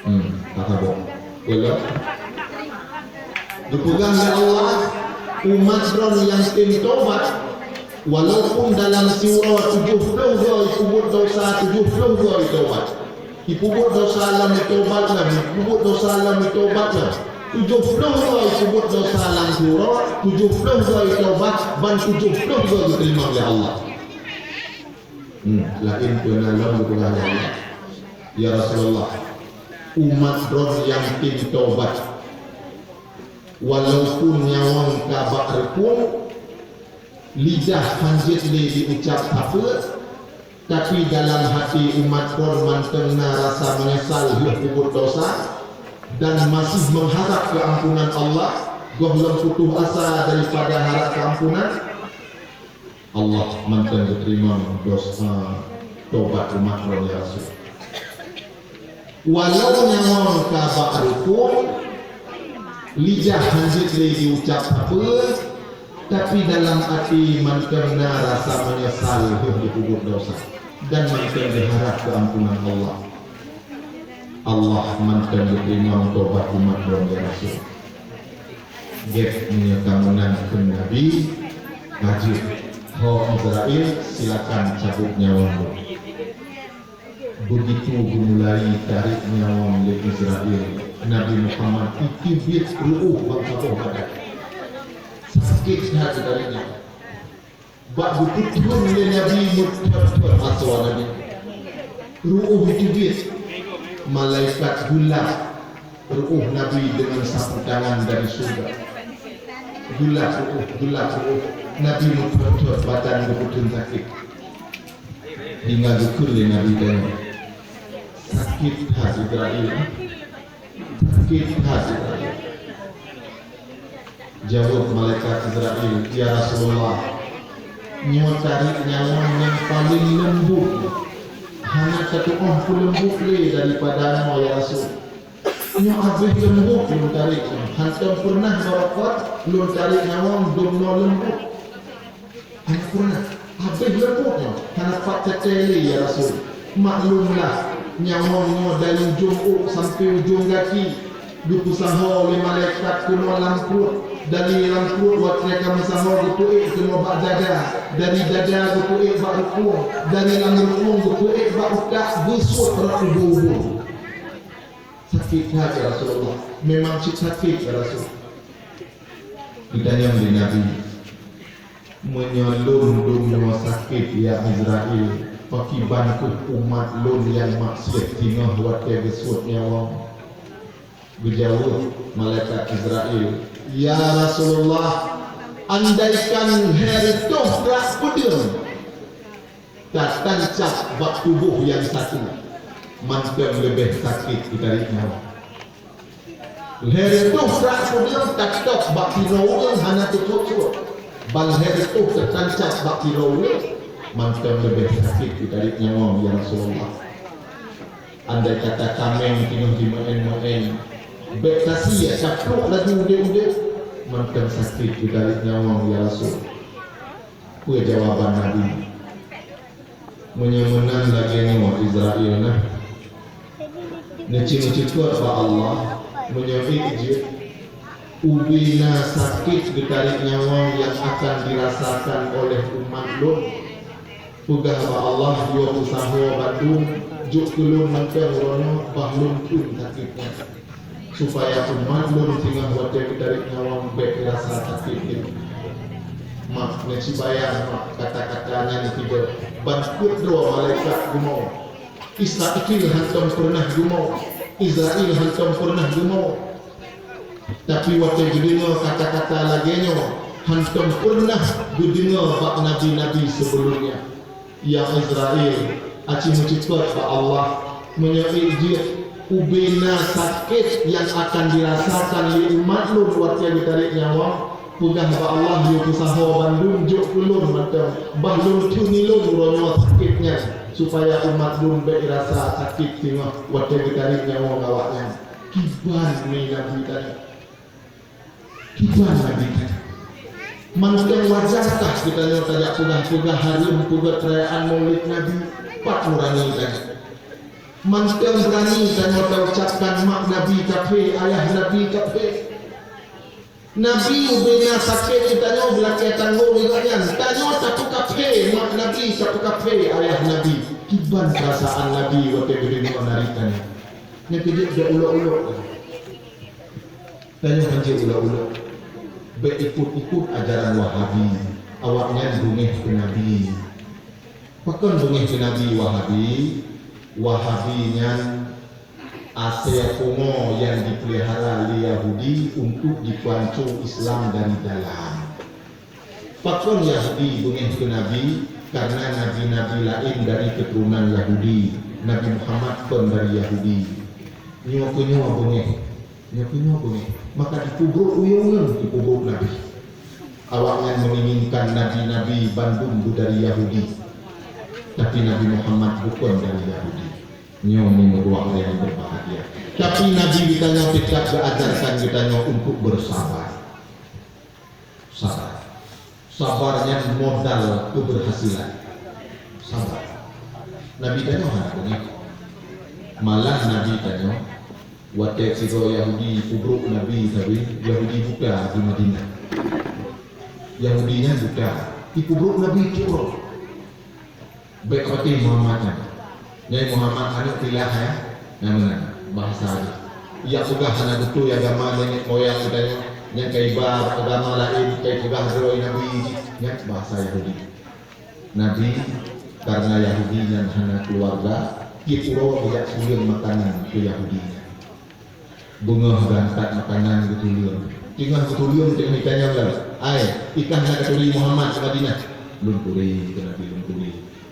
Hmm, ka saboh. Betul? Geupeugah lé Allah, umat droen nyang tem tobat, walaupun dalam siuroe tujoh ploh goe peubuet desya, tujoh ploh goe tobat. Jipeubuet desya lom, jitaubat lom, jipeubuet desya lom, jitaubat lom. Tujoh ploh goe jipeubuet desya lam siuroe, tujoh ploh goe jitaubat, ban tujoh ploh goe geuteurimong lé Allah. Hmm, laén peue na lom geupeugah lé Allah, "Ya Rasulullah, umat droen nyang tem taubat, walaupun nyawöng ka bak reupông, lidah hanjeuet lé jiucap sapeue, tapi dalam hati umat droen mantong na rasa meunyeusal lheueh peubuet desya, dan masih meuharab keuampunan Allah, gohlom putôh asa daripada harab keuampunan." Allah mantong geuteurimong desya taubat umat droen, ya Rasul. Walau nyawöng ka bak reupông, lidah hanjeuet lé jiucap sapeue, tapi dalam até mantong na rasa meunyeusal lheueh jipeubuet desya, dan mantong jiharab keuampunan Allah. Allah mantong geuteurimong taubat umat droen, ya Rasul. Gét meunyoe kamoe nan kheun Nabi, "Ka jeuet, ho Izrail, silakan cabot nyawöng lôn." Begitu geumulai tarek nyawöng lé Izrail, Nabi Muhammad jiteubiet reuôh bansaboh badan. Sakét that geutarek nyan. Bak geupeuthon lé Nabi meuthon-thon asoe Nabi. Reuôh jiteubiet, malaikat geulap reuôh Nabi deungon sapeue tangan dari syeuruga. Geulap reuôh, geulap reuôh, Nabi meuthon-thon badan geupeuthon sakét. Hingga geukheun lé Nabi tanyong, "Sakét that Izrail, sakét that Izrail." Jaweueb malaikat Izrail, "Ya Rasulullah, nyoe tarek nyawöng nyang paleng leumbot. Hana tatu'oh peuleumbot lé daripada nyoe, ya Rasul. Nyoe habéh leumbot lôn tarek nyoe. Hantom peureunah barokot lôn tarek nyawöng dum noe leumbot." Hana peureunah. Habéh leumbot nyoe, hana pat teuntée lé, ya Rasul. Maklumlah, nyawöng nyoe dari ujong ôk sampoe ujong gaki. Geupeusaho lé malaikat keunoe lam pruet. Dari lam pruet watée ka meusaho geupeuék keunoe bak dada. Dari dada geupeuék bak reupông. Dari lam reupông geupeuék bak utak, geusuet rot ubé-ubé. Sakét that, ya Rasulullah. Memang cit sakét, ya Rasul. Geutanyong lé Nabi, "Meunyoe lôn dum nyoe sakét, ya Izrail, pakriban kheueh umat lôn nyang maksiet singoh watée geusuet nyawöng?" Geujaweueb malaikat Izrail, "Ya Rasulullah, andaikan lhée reutôh brat peudeueng, Tatancab bak tuboh nyang satu, mantong leubeh sakét geutarék nyawa. Lhèe reutôh trak peudeueng tatôb bak sidroe ureueng hana teusuet-suet, ban lhèe reutôh tatancab bak sidroe ureueng, mantong leubeh sakét geutarék nyawa, ya Rasulullah. Andai kata kaméng singoh jimeu'en-meu'en, bèk tasie, tapluek laju udép-udép, mantong sakét geutarék nyawa, ya Rasul. Peue jawaban Nabi? Meunyoe meunan lagèe nyoe Israel na, neuceumeue-ceumeue bak Allah, meunyoe ék jeuet, ubé na sakét geutarék nyawa nyang akan dirasakan oleh umat lôn. Peugah bak Allah, yue peusahoe bandum, jok keu lôn mantong uroe nyoe, bah lôn kheun sakét nyan. Supaya umat lôn singoh watèe geutarék nyawa bèk rasa sakét lé. Mak, neucit bayan, mak, kata-kata nyan tiboh ban peuet droe malaikat geumoe. Israfil hantom peureunah geumoe, Israel hantom peureunah geumoe. Tapi watèe geudeungoe kata-kata lagèe nyoe, hantom peureunah geudeungoe bak nabi-nabi sibeulom nyan. Ya Israel, aci meucukot bak Allah, meunyoe ék jeuet, ubé na sakét nyang akan dirasakan lé umat lôn watèe geutarék nyawa, peugah bak Allah, yue peusahoe bandum jok keu lôn mantong, bah lôn kheun lôn uroe nyoe sakét nyan, supaya umat lôn bèk rasa sakét singoh watèe geutarék nyawa ngon awaknyan. Kiban mi Nabi tanyoe. Kiban Nabi tanyoe. Mantong wajar tah geutanyoe tajak peugah-peugah hareuem peugah peurayaan Maulid Nabi, pat meurani tanyoe. Mantong beurani tanyoe taucapkan mak Nabi kafé, ayah Nabi kafé. Nabi ubé na sakét geutanyoe beulakèe tanggong nibak nyan. Tanyoe tapeukafé mak Nabi, tapeukafé ayah Nabi. Kiban peurasaan Nabi watèe geudeungoe nariet tanyoe. Nyan keuh jeuet bèk ulok-ulok. Tanyoe hanjeuet ulok-ulok, bèk ikot-ikot ajaran Wahabi. Awaknyan beungéh keu Nabi. Pakon beungéh keu Nabi Wahabi? Wahabi nyan asèe pungo nyang jipeulihara lé Yahudi untuk jipeuhanco Islam dari dalam. Pakon Yahudi beungéh keu Nabi? Kareuna nabi-nabi laén dari keuturonan Yahudi, Nabi Muhammad kon dari Yahudi. Nyoe keuh nyoe beungéh, nyoe keuh nyoe beungéh. Maka jipeubrok uyông nyan, jipeubrok Nabi. Awaknyan menginginkan nabi-nabi bandum beu dari Yahudi. Tapi Nabi Muhammad bukon dari Yahudi. Nyoe ni meutuah nyang berbahagia. Tapi Nabi geutanyoe teutap geuajarkan geutanyoe untuk bersabar. Sabar. Sabar nyan modal keubeurhasilan. Sabar. Nabi tanyoe hana beungéh. Malah Nabi tanyoe, watèe sidroe Yahudi peubrok Nabi sabe, Yahudi buta di Madinah. Yahudi nyan buta, jipeubrok Nabi cit uroe. Bèk patéh Muhammad nyan. Nyan Muhammad aneuk pilah, ya. Nyan meunan bahasa jih. Ijak peugah hana beutôi agama nenek moyang geutanyoe, nyan ka iba agama laén, ka ipeugah droe nabi jih, nyan bahasa Yahudi. Nabi, kareuna Yahudi nyan hana keuluwarga, tiep uroe geujak tuleueng makanan keu Yahudi nyan. Beungoh geuangkat makanan geutuleueng. Teungoh geutuleueng, teungoh itanyong lom, "Ai, i kah na katuri Muhammad di Madinah?" "Lôn turi," kheun Nabi, "lôn turi."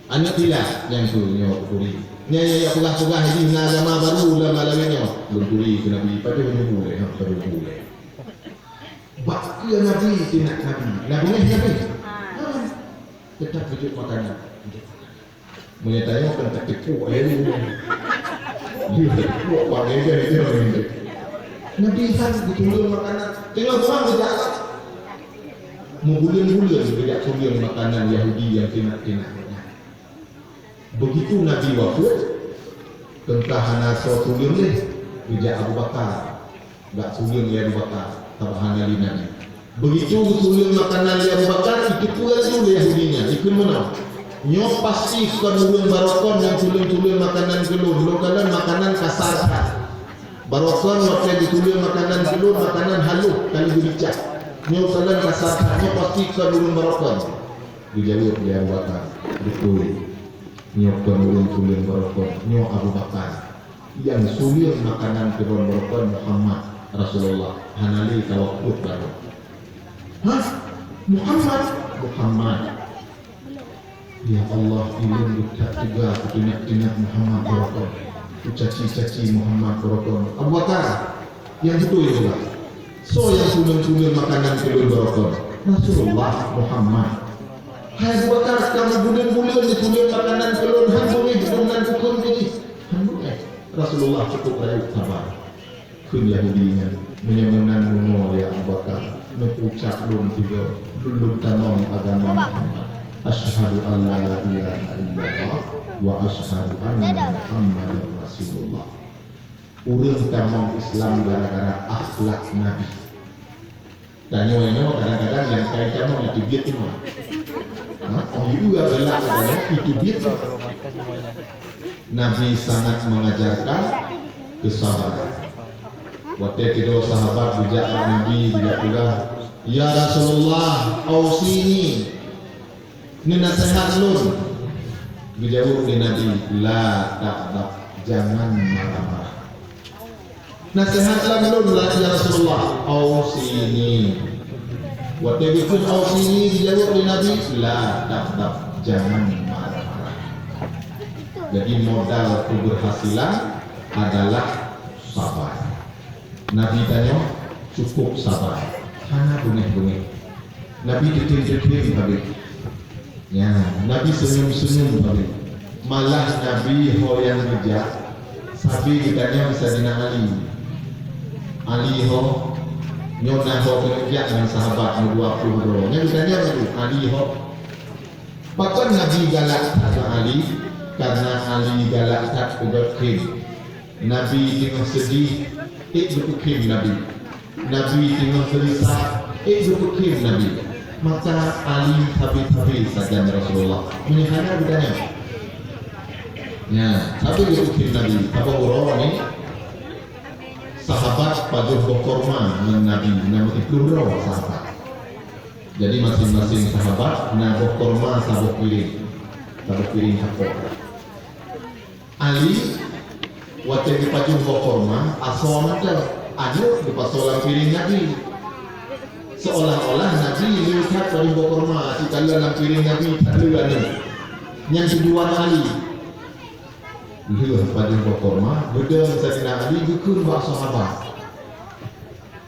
"Aneuk pilah?" "Nyan keuh nyoe kuturi." "Nyan nyang jak peugah-peugah jih na agama baru lam alam nyoe?" "Lôn turi," kheun Nabi. Padahai nyoe bu lé, ha, padahai bu lé. Bak keu Nabi, teunak Nabi. Na beungéh Nabi? Ha. Teutap geujok makanan. Meunyoe tanyoe kan tateupeue ayah nyoe. Dia tateupeue apa ngeja-ngeja ngeja. Nabi han geutuleueng makanan. Teungoh seurang geujak. Meubuleuen-buleuen geujak tuleueng makanan Yahudi nyang teunak-teunak. Beugitu Nabi wafeuet, teungka hana soe tuleueng lé, geujak Abu Bakar. Geujak tuleueng lé Abu Bakar, sabab hana lé Nabi. Beugitu geutuleueng makanan lé Abu Bakar, jiteupeue laju lé Yahudi nyan, jikheun meunoe, "Nyoe pasti kon ureueng barokon nyang tuleueng-tuleueng makanan keu lôn, lôn kalon makanan kasar that. Barokon watèe jituleueng makanan keu lôn, makanan halôh ka lheueh geulicah. Nyoe kalon kasar that, nyoe pasti kon ureueng barokon." Geujaweueb lé Abu Bakar, "Beutôi. Nyoe kon ureueng tuleueng barokon, nyoe Abu Bakar." Nyang tuleueng makanan keu droe barokon Muhammad Rasulullah, hana lé tawakut barô. Hah? Muhammad? Muhammad. Ya Allah, ulôn that teuga kuteunak-teunak Muhammad beurakon, kucaci-caci Muhammad beurakon. Abu Bakar, nyang beutôi peugah, soe nyang puleuen-puleuen makanan keu lôn beurakon? Rasulullah Muhammad. Hai Abu Bakar, kamoe buleuen-buleuen neutuleueng makanan keu lôn, han beungéh lôn nan bukon keu jih. Han beungéh. Rasulullah cukup rayeuk saba. Kheun Yahudi nyan, "Meunyoe meunan bunoe ya Abu Bakar, neupeucak lôn tiga, lôn lôn tamong agama Muhammad. Asyhadu an la ilaha illallah wa asyhadu anna Muhammadar Rasulullah." Ureuëng tamong Islam gara-gara akhlak Nabi. Tanyoe nyoe kadang-kadang nyang kai tamong itu biet cuma. Ha? Oh, itu adalah katanya itu biet. Nabi sangat mengajarkan kesabaran. Watée keudua sahabat geujak bak Nabi, geujak peugah, "Ya Rasulullah, ausini, neunaseuhat lôn." Geujaweueb lé Nabi, "La taghdab, jangan marah-marah." "Naseuhat lam lôn lah, ya Rasulullah." "Ausini." Watée geukheun "ausini" dijaweueb lé Nabi, "La taghdab, jangan marah-marah." Jadi modal keberhasilan adalah sabar. Nabi tanyoe cukup sabar, hana beungéh-beungéh. Nabi teutem-teutem habéh. Ya, Nabi senyum-senyum sabe. Malah Nabi ho nyang geujak sabe geutanyong Saidina Ali. Ali ho, nyoe na ho keuneuk jak ngon sahabat meudua ploh droe. Nyan geutanyong laju, Ali ho. Pakon Nabi galak that bak Ali? Karena Ali galak that keu gobnyan. Nabi teungoh seudeh, ék geupeukhém Nabi. Nabi teungoh geurisah, ék geupeukhém Nabi. Maka Ali tabi-tabi sajan Rasulullah. Meunyoe hana geutanyong. Nyan, sabe geupeukhém Nabi. Saboh uroe ni, sahabat pajoh boh korma ngon Nabi, na meusiploh droe sahabat. Jadi, masing-masing sahabat na boh korma saboh piréng, saboh piréng sapoh. Ali, watée geupajoh boh korma, asoe mantong, aneuk geupasoe lam piréng Nabi. Seolah-olah Nabi le that pajoh boh korma, sikalon lam piréng Nabi that le aneuk. Nyan tujuan Ali. Lheueh pajoh boh korma, geudong Saidina Ali geukheun bak sahabat,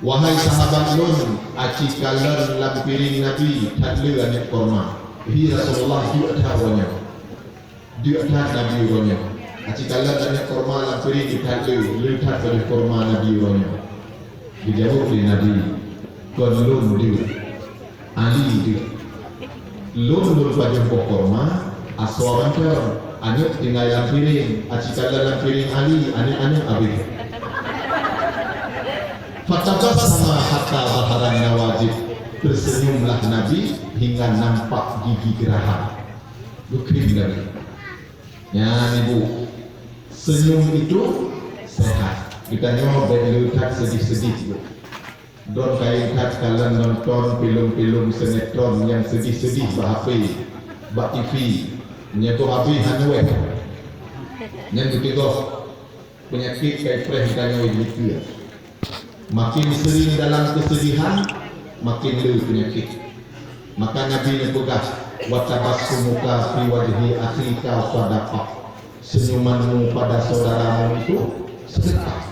"Wahai sahabat lôn, aci kalon lam piréng Nabi that le aneuk korma." Hi Rasulullah, duek that uroe nyoe. Duek that Nabi uroe nyoe. Aci kalon aneuk korma lam piréng that le, le that pajoh korma Nabi uroe nyoe. Geujaweueb lé Nabi, "Kon lôn duek, Ali duek. Lôn, lôn pajoh boh korma, asoe mantong, aneuk tinggai lam piréng, aci kalon lam piréng Ali, aneuk-aneuk abéh." Fatabassama hatta zaharan nawajid. Tersenyumlah Nabi hingga nampak gigi geraham. Geukheun Nabi. Nyan, Ibu, senyum itu sehat. Geutanyoe bék le that seudeh-seudeh, Bu. Droen kayém that kalon nonton filem-filem sinetron nyang seudeh-seudeh bak H P, bak T V. Nyan keuh habéh hana wéh. Nyan geuteugah. Peunyakét kai preh geutanyoe jeuet keue. Makin sering dalam kesedihan, makin le peunyakét. Maka Nabi neupeugah, "Wa tabassumuka fi wajhi akhika sadaqah." Senyumanmu pada saudaramu itu sedekah.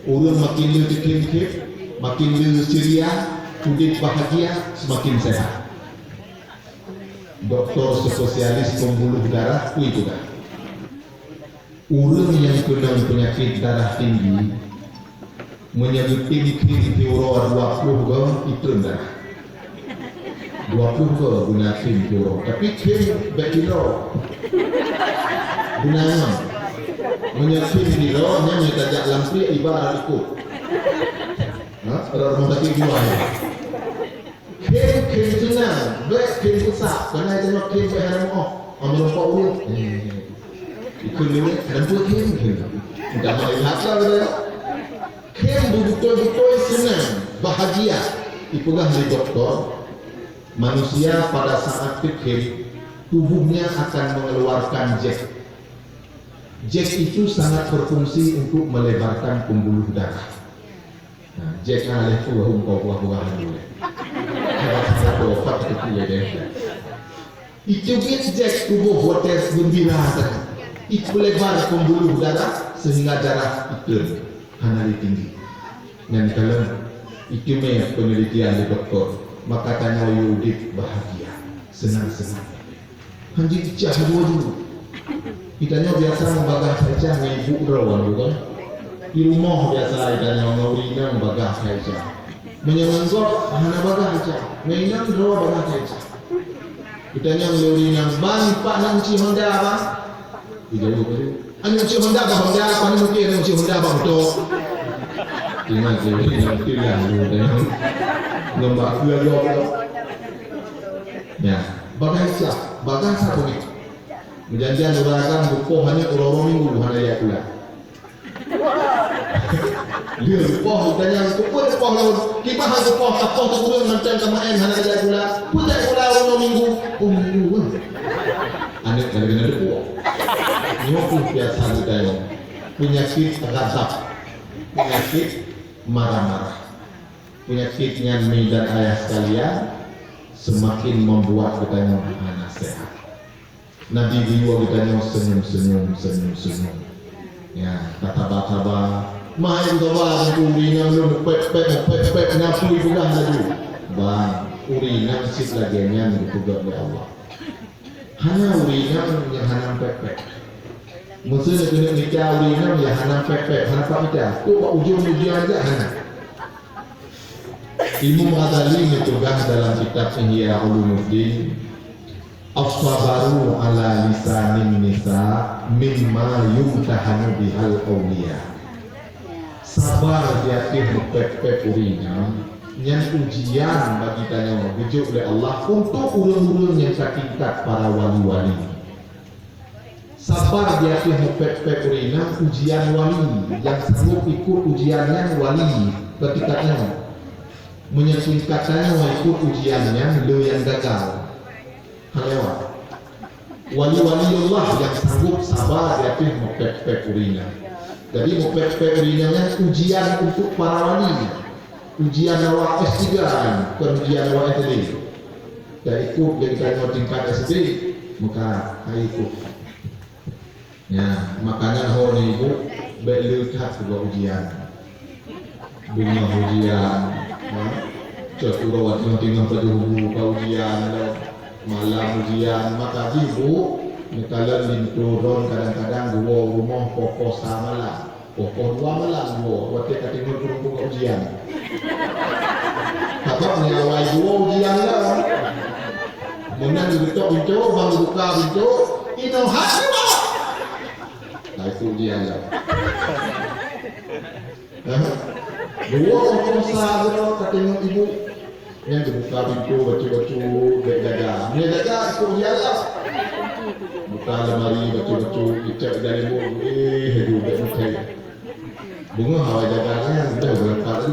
Ureuëng makin le teukhém-khém, makin le ceria, udeb bahagia, semakin sehat. Doktor spesialis pembuluh darah peue peugah, ureuëng nyang keunong peunyakét darah tinggi, meunyoe geutem khém siuroe dua ploh goe, itreun darah. Dua ploh goe guna khém siuroe. Tapi khém bék sidroe. Guna ngon. Meunyoe khém sidroe, nyan meunyoe tajak lam pliek ibarat ikot. Ha? Rot rumoh sakét jiwa. Khém, khém seunang, bék khém peusak, keuhai teuma khém bék hana meu'oh, ameureumpok ureuëng. Eh, ikheun lé, hana peue khém, khém. Enggak mau lihat lah, udah. Khém beutôi-beutôi seunang, bahagia. Ipeugah lé doktor, manusia pada saat teukhém, tubuhnya akan mengeluarkan zat. Zat itu sangat berfungsi untuk melebarkan pembuluh darah. Nah, zat nyang lheueh tuwoe hom keu buah-buahan dulu. Ada satu obat itu ya deh. Itu biet jek tuboh watèe geumbira that. Ipeulebar pembuluh darah sehingga darah itreun hana lé tinggi. Nyan kalon itu mé peunelitian di doktor, maka tanyoe yue udép bahagia, seunang-seunang. Hanjeuet cah dua-dua. Geutanyoe biasa meubagaih Aisyah ngon ibu droe, bukan? Di rumoh biasa geutanyoe ngon ureueng inong bagaih Aisyah. Meunyoe ngon gob hana bagaih Aisyah, ngon inong droe bagaih Aisyah. Geutanyoe lé ureueng inong, "Bang, pat na kunci Honda, Bang?" Dijaweueb laju, "Aneuk kunci Honda bak Honda, pat na mungken aneuk kunci Honda bak moto." Ingat lé ureueng inong, "Tilang laju tanyong." Ngon bak keue gob. Ya, bagaih Aisyah, bagaih sapeue nyoe? Meujan-jan ureueng agam geupoh aneuk uroe-uroe minggu hana jak sikula. Lheueh geupoh, geutanyoe, "Keupeue neupoh lôn?" "Kiban hana geupoh, tapoh teuk ureueng mantong ka meu'en hana jak sikula." "Peue jak sikula uroe minggu?" "Oh, minggu, bang." Aneuk ka lagèe na teupeue. Nyoe pun biasa geutanyoe. Peunyakit ghadab. Peunyakit marah-marah. Peunyakit nyan, mi dan ayah sekalian, seumaken membuat geutanyoe hana sehat. Nabi geuyue geutanyoe seunyum-seunyum, seunyum-seunyum. Ya, tataba-taba. Meuhai tataba, ureueng inong lôn pèt-pèt, pèt-pèt, nyan peue peugah laju. Bang, ureueng inong cit lagèe nyan geupeugöt lé Allah. Hana ureueng inong nyang hana pèt-pèt. Meuseu keuneuk mita ureueng inong nyang hana pèt-pèt, hana pat mita. Kok bak ujong ujian jak hana. Imam Ghazali neupeugah dalam kitab Ihya Ulumuddin, "As-sabaru ala lisanin nisa mimma yumtahanu bihal awliya." Sabar di ateueh meupèt-pèt ureueng inong, nyan ujian bagi tanyoe geujok lé Allah untuk ureueng-ureueng nyang ka tingkat para wali-wali. Sabar di ateueh meupèt-pèt ureueng inong ujian wali, nyang sanggob ikot ujian nyan wali beutingkat nyoe. Meunyoe tingkat tanyoe ikot ujian nyan, le nyang gagal. Hana lewat. Wali-wali Allah nyang sanggob sabar di ateueh meupèt-pèt ureueng inong. Jadi meupèt-pèt ureueng inong nyan ujian untuk para wali. Ujian awak S tiga nyan, bukan ujian awak S D. Dak ikot lé geutanyoe tingkat S D, meuka hai ikot. Ya, makanya ho ni ibu, bèk le that keu ujian. Beungoh ujian, ha? Cot uroe teungoh-teungoh padum bu ka ujian lom. Malam ujian, maka jih bu, neukalon linto droen kadang-kadang geuwoe u rumoh poh-poh sa malam. Poh-poh dua malam geuwoe, watèe ka teungoh peurumpok ujian. Sabab nyan awai geuwoe ujian lom. Meunan geutok pintoe, bang geubuka pintoe, inoe hana. Nah, itu ujian lom. Geuwoe poh-poh sa geuwoe ka teungoh ibu. Nyan geubuka pintoe bacut-bacut, bèk jaga. Nyan jaga, ikot ujian lom. Buka lemari bacut-bacut, icok di dalam buet, eh, aduh, bèk meukai. Beungoh awai jaga nyan, dah beurangkat tadi.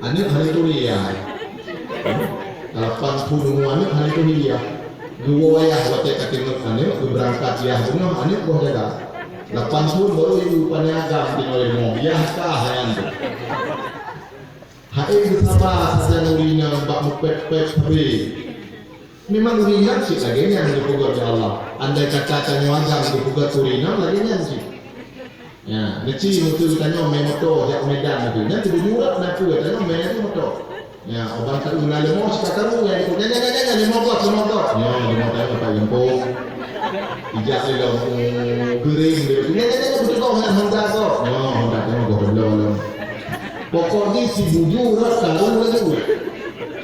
Aneuk hana turi yah. Lapan thôn umu aneuk hana turi yah. Geuwoe yah watèe ka teungoh aneuk, geubeurangkat yah beungoh aneuk boh jaga. Lapan thôn baru ibu pane agam tinggai rumoh, yah ka nyan tu. Hai geusabar sajan ureueng inong bak meupèt-pèt sabe. Memang ureueng inong cit lagèe nyan geupeugöt lé Allah. Andai kata tanyoe agam geupeugöt ureueng inong lagèe nyan cit. Ya, neuci meuseu tanyoe mé moto jak Medan tu. Nyan teuh bujur na peue tanyoe mé tu moto. Ya, oban ka na leumo cit ka taru ya, nyan, nyan, nyan, nyan, leumo göt, leumo göt. Ya, leumo tanyoe ka leumpung. Ijak lé lom, geuring lé. Nyan, nyan, nyan, beutôi kong nyan Honda kong. Ya, Honda tanyoe kong lom. Pokok jih si bujur rot taru laju.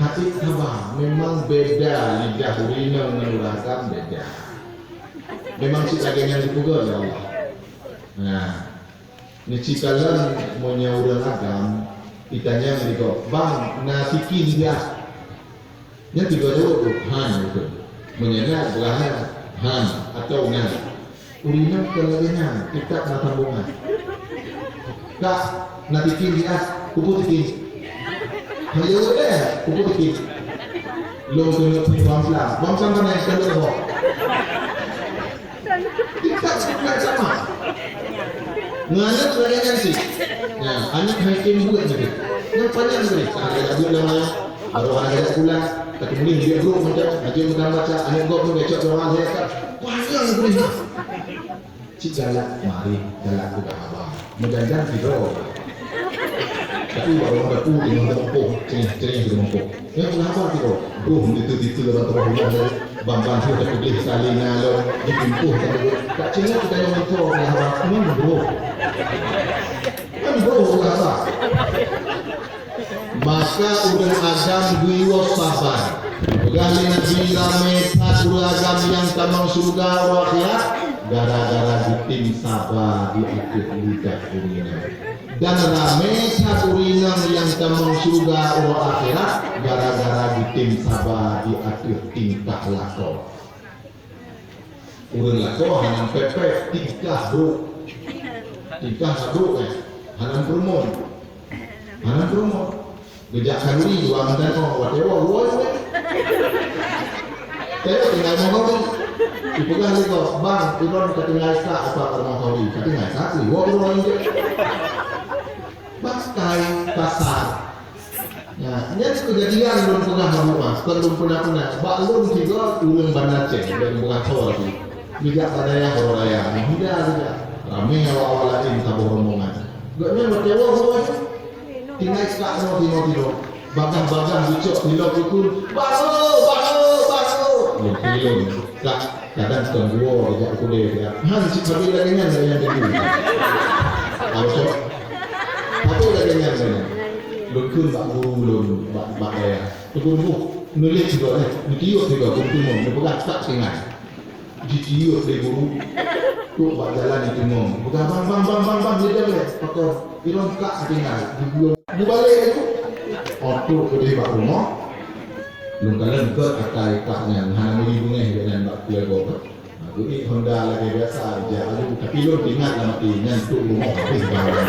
Hati saba, memang beda lidah ureueng inong ngon ureueng agam beda. Memang cit lagèe nyan geupeugah lé Allah. Nah, neuci kalon meunyoe ureueng agam, itanyong lé gob, "Bang, na tikin di as?" Nyan tiga jaweueb tu, "Han," beutôi. Meunyoe na, peugah nyan, "Han," atawa "Na." Ureueng inong kon lagèe nyan, teutap na sambongan. "Kak, na tikin di as?" "Keupeue tikin?" "Hana jaweueb deh, keupeue tikin?" "Lôn keuneuk bri bamslam." "Bamslam pane?" "Keuneuk boh." Teutap na sama. Ngon aneuk lagèe nyan cit. Nyan, aneuk han tem buet nyan. Nyan panyang tadi. Ah, dak buet lam ayah. Baru hana gajak pulang, tapi boleh dia buruk macam, aja mudah baca, aneuk gob tu becok doang saya tak. Panjang boleh. Cik galak mari, galak tu dah abang. Medandan tidur. Tapi baru ada pu dengan tempoh, cengih-cengih dengan tempoh. Yang kenapa tidur? Duh, itu-itu dalam tempat rumah saya. Bang-bang tu dah boleh sekali ngalor, ditimpuh sama dia. Tak cengok kita yang mentor, kenapa? Memang buruk. Kan buruk, kenapa? Maka ureuëng agam geuyue sabar. Peugah lé Nabi, ramé that ureuëng agam nyang tamong syeuruga uroe akhirat gara-gara geutem saba di ateueh lidah ureuëng inong. Dan ramé that ureuëng inong nyang tamong syeuruga uroe akhirat gara-gara geutem saba di ateueh tingkah lakoe. Ureuëng lakoe hana pép-pép, tingkah brok. Tingkah brok, eh. Hana peurumoh. Hana peurumoh. Geujak khanuri dua mantong, watée woe, woe, woe. Teuka tinggai moh khanuri. Ipeugah lé gob, "Bang, ulôn ka tinggai kak, apa ka moh khanuri?" "Ka tinggai kak, woe, woe, woe." Bakai kasar. Nah, nyan keujadian lôn peugah bak rumoh, kon lôn peuna-peuna. Bak lôn sigoe ureuëng Banda Aceh, ureuëng Beukaso lagi. Geujak bak dayah uroe raya, nah, hida geujak. Ramé awak-awak laén saboh rombongan. Gobnyan meutewa uroe nyoe. Tinggai kak nyoe tinoe-tinoe. Bagah-bagah geucok tilok ukeue. "Bahu! Bahu! Bahu!" Lôn tilon. Kak, kadang kon geuwoe geujak u keudè geujak. Han cit sabe lagèe nyan lagèe nyang teunggu. Kalau cok, sabe lagèe nyan lagèe nyan. Lôn kheun bak guru lôn, bak, bak dayah. Teunggu, teunggu. Nuléh sigoe, eh. Neutiok sigoe, geuteumong, neupeugah tak tinggai. Jitiok lé guru. Trok bak jalan jiteumong. Peugah, "Bang, bang, bang, bang, bang, dia dah leh." Pakon, ilôn kak tinggai. Dibuang. Mubalek laju. Oh, trok keudeh bak rumoh. Lôn kalon gèt akai kak nyan, hana meuri beungèh gobnyan bak keuluwarga. Nah, geuék honda lagèe biasa, jak laju. Tapi lôn teuingat lam até, nyan trok rumoh habéh barang.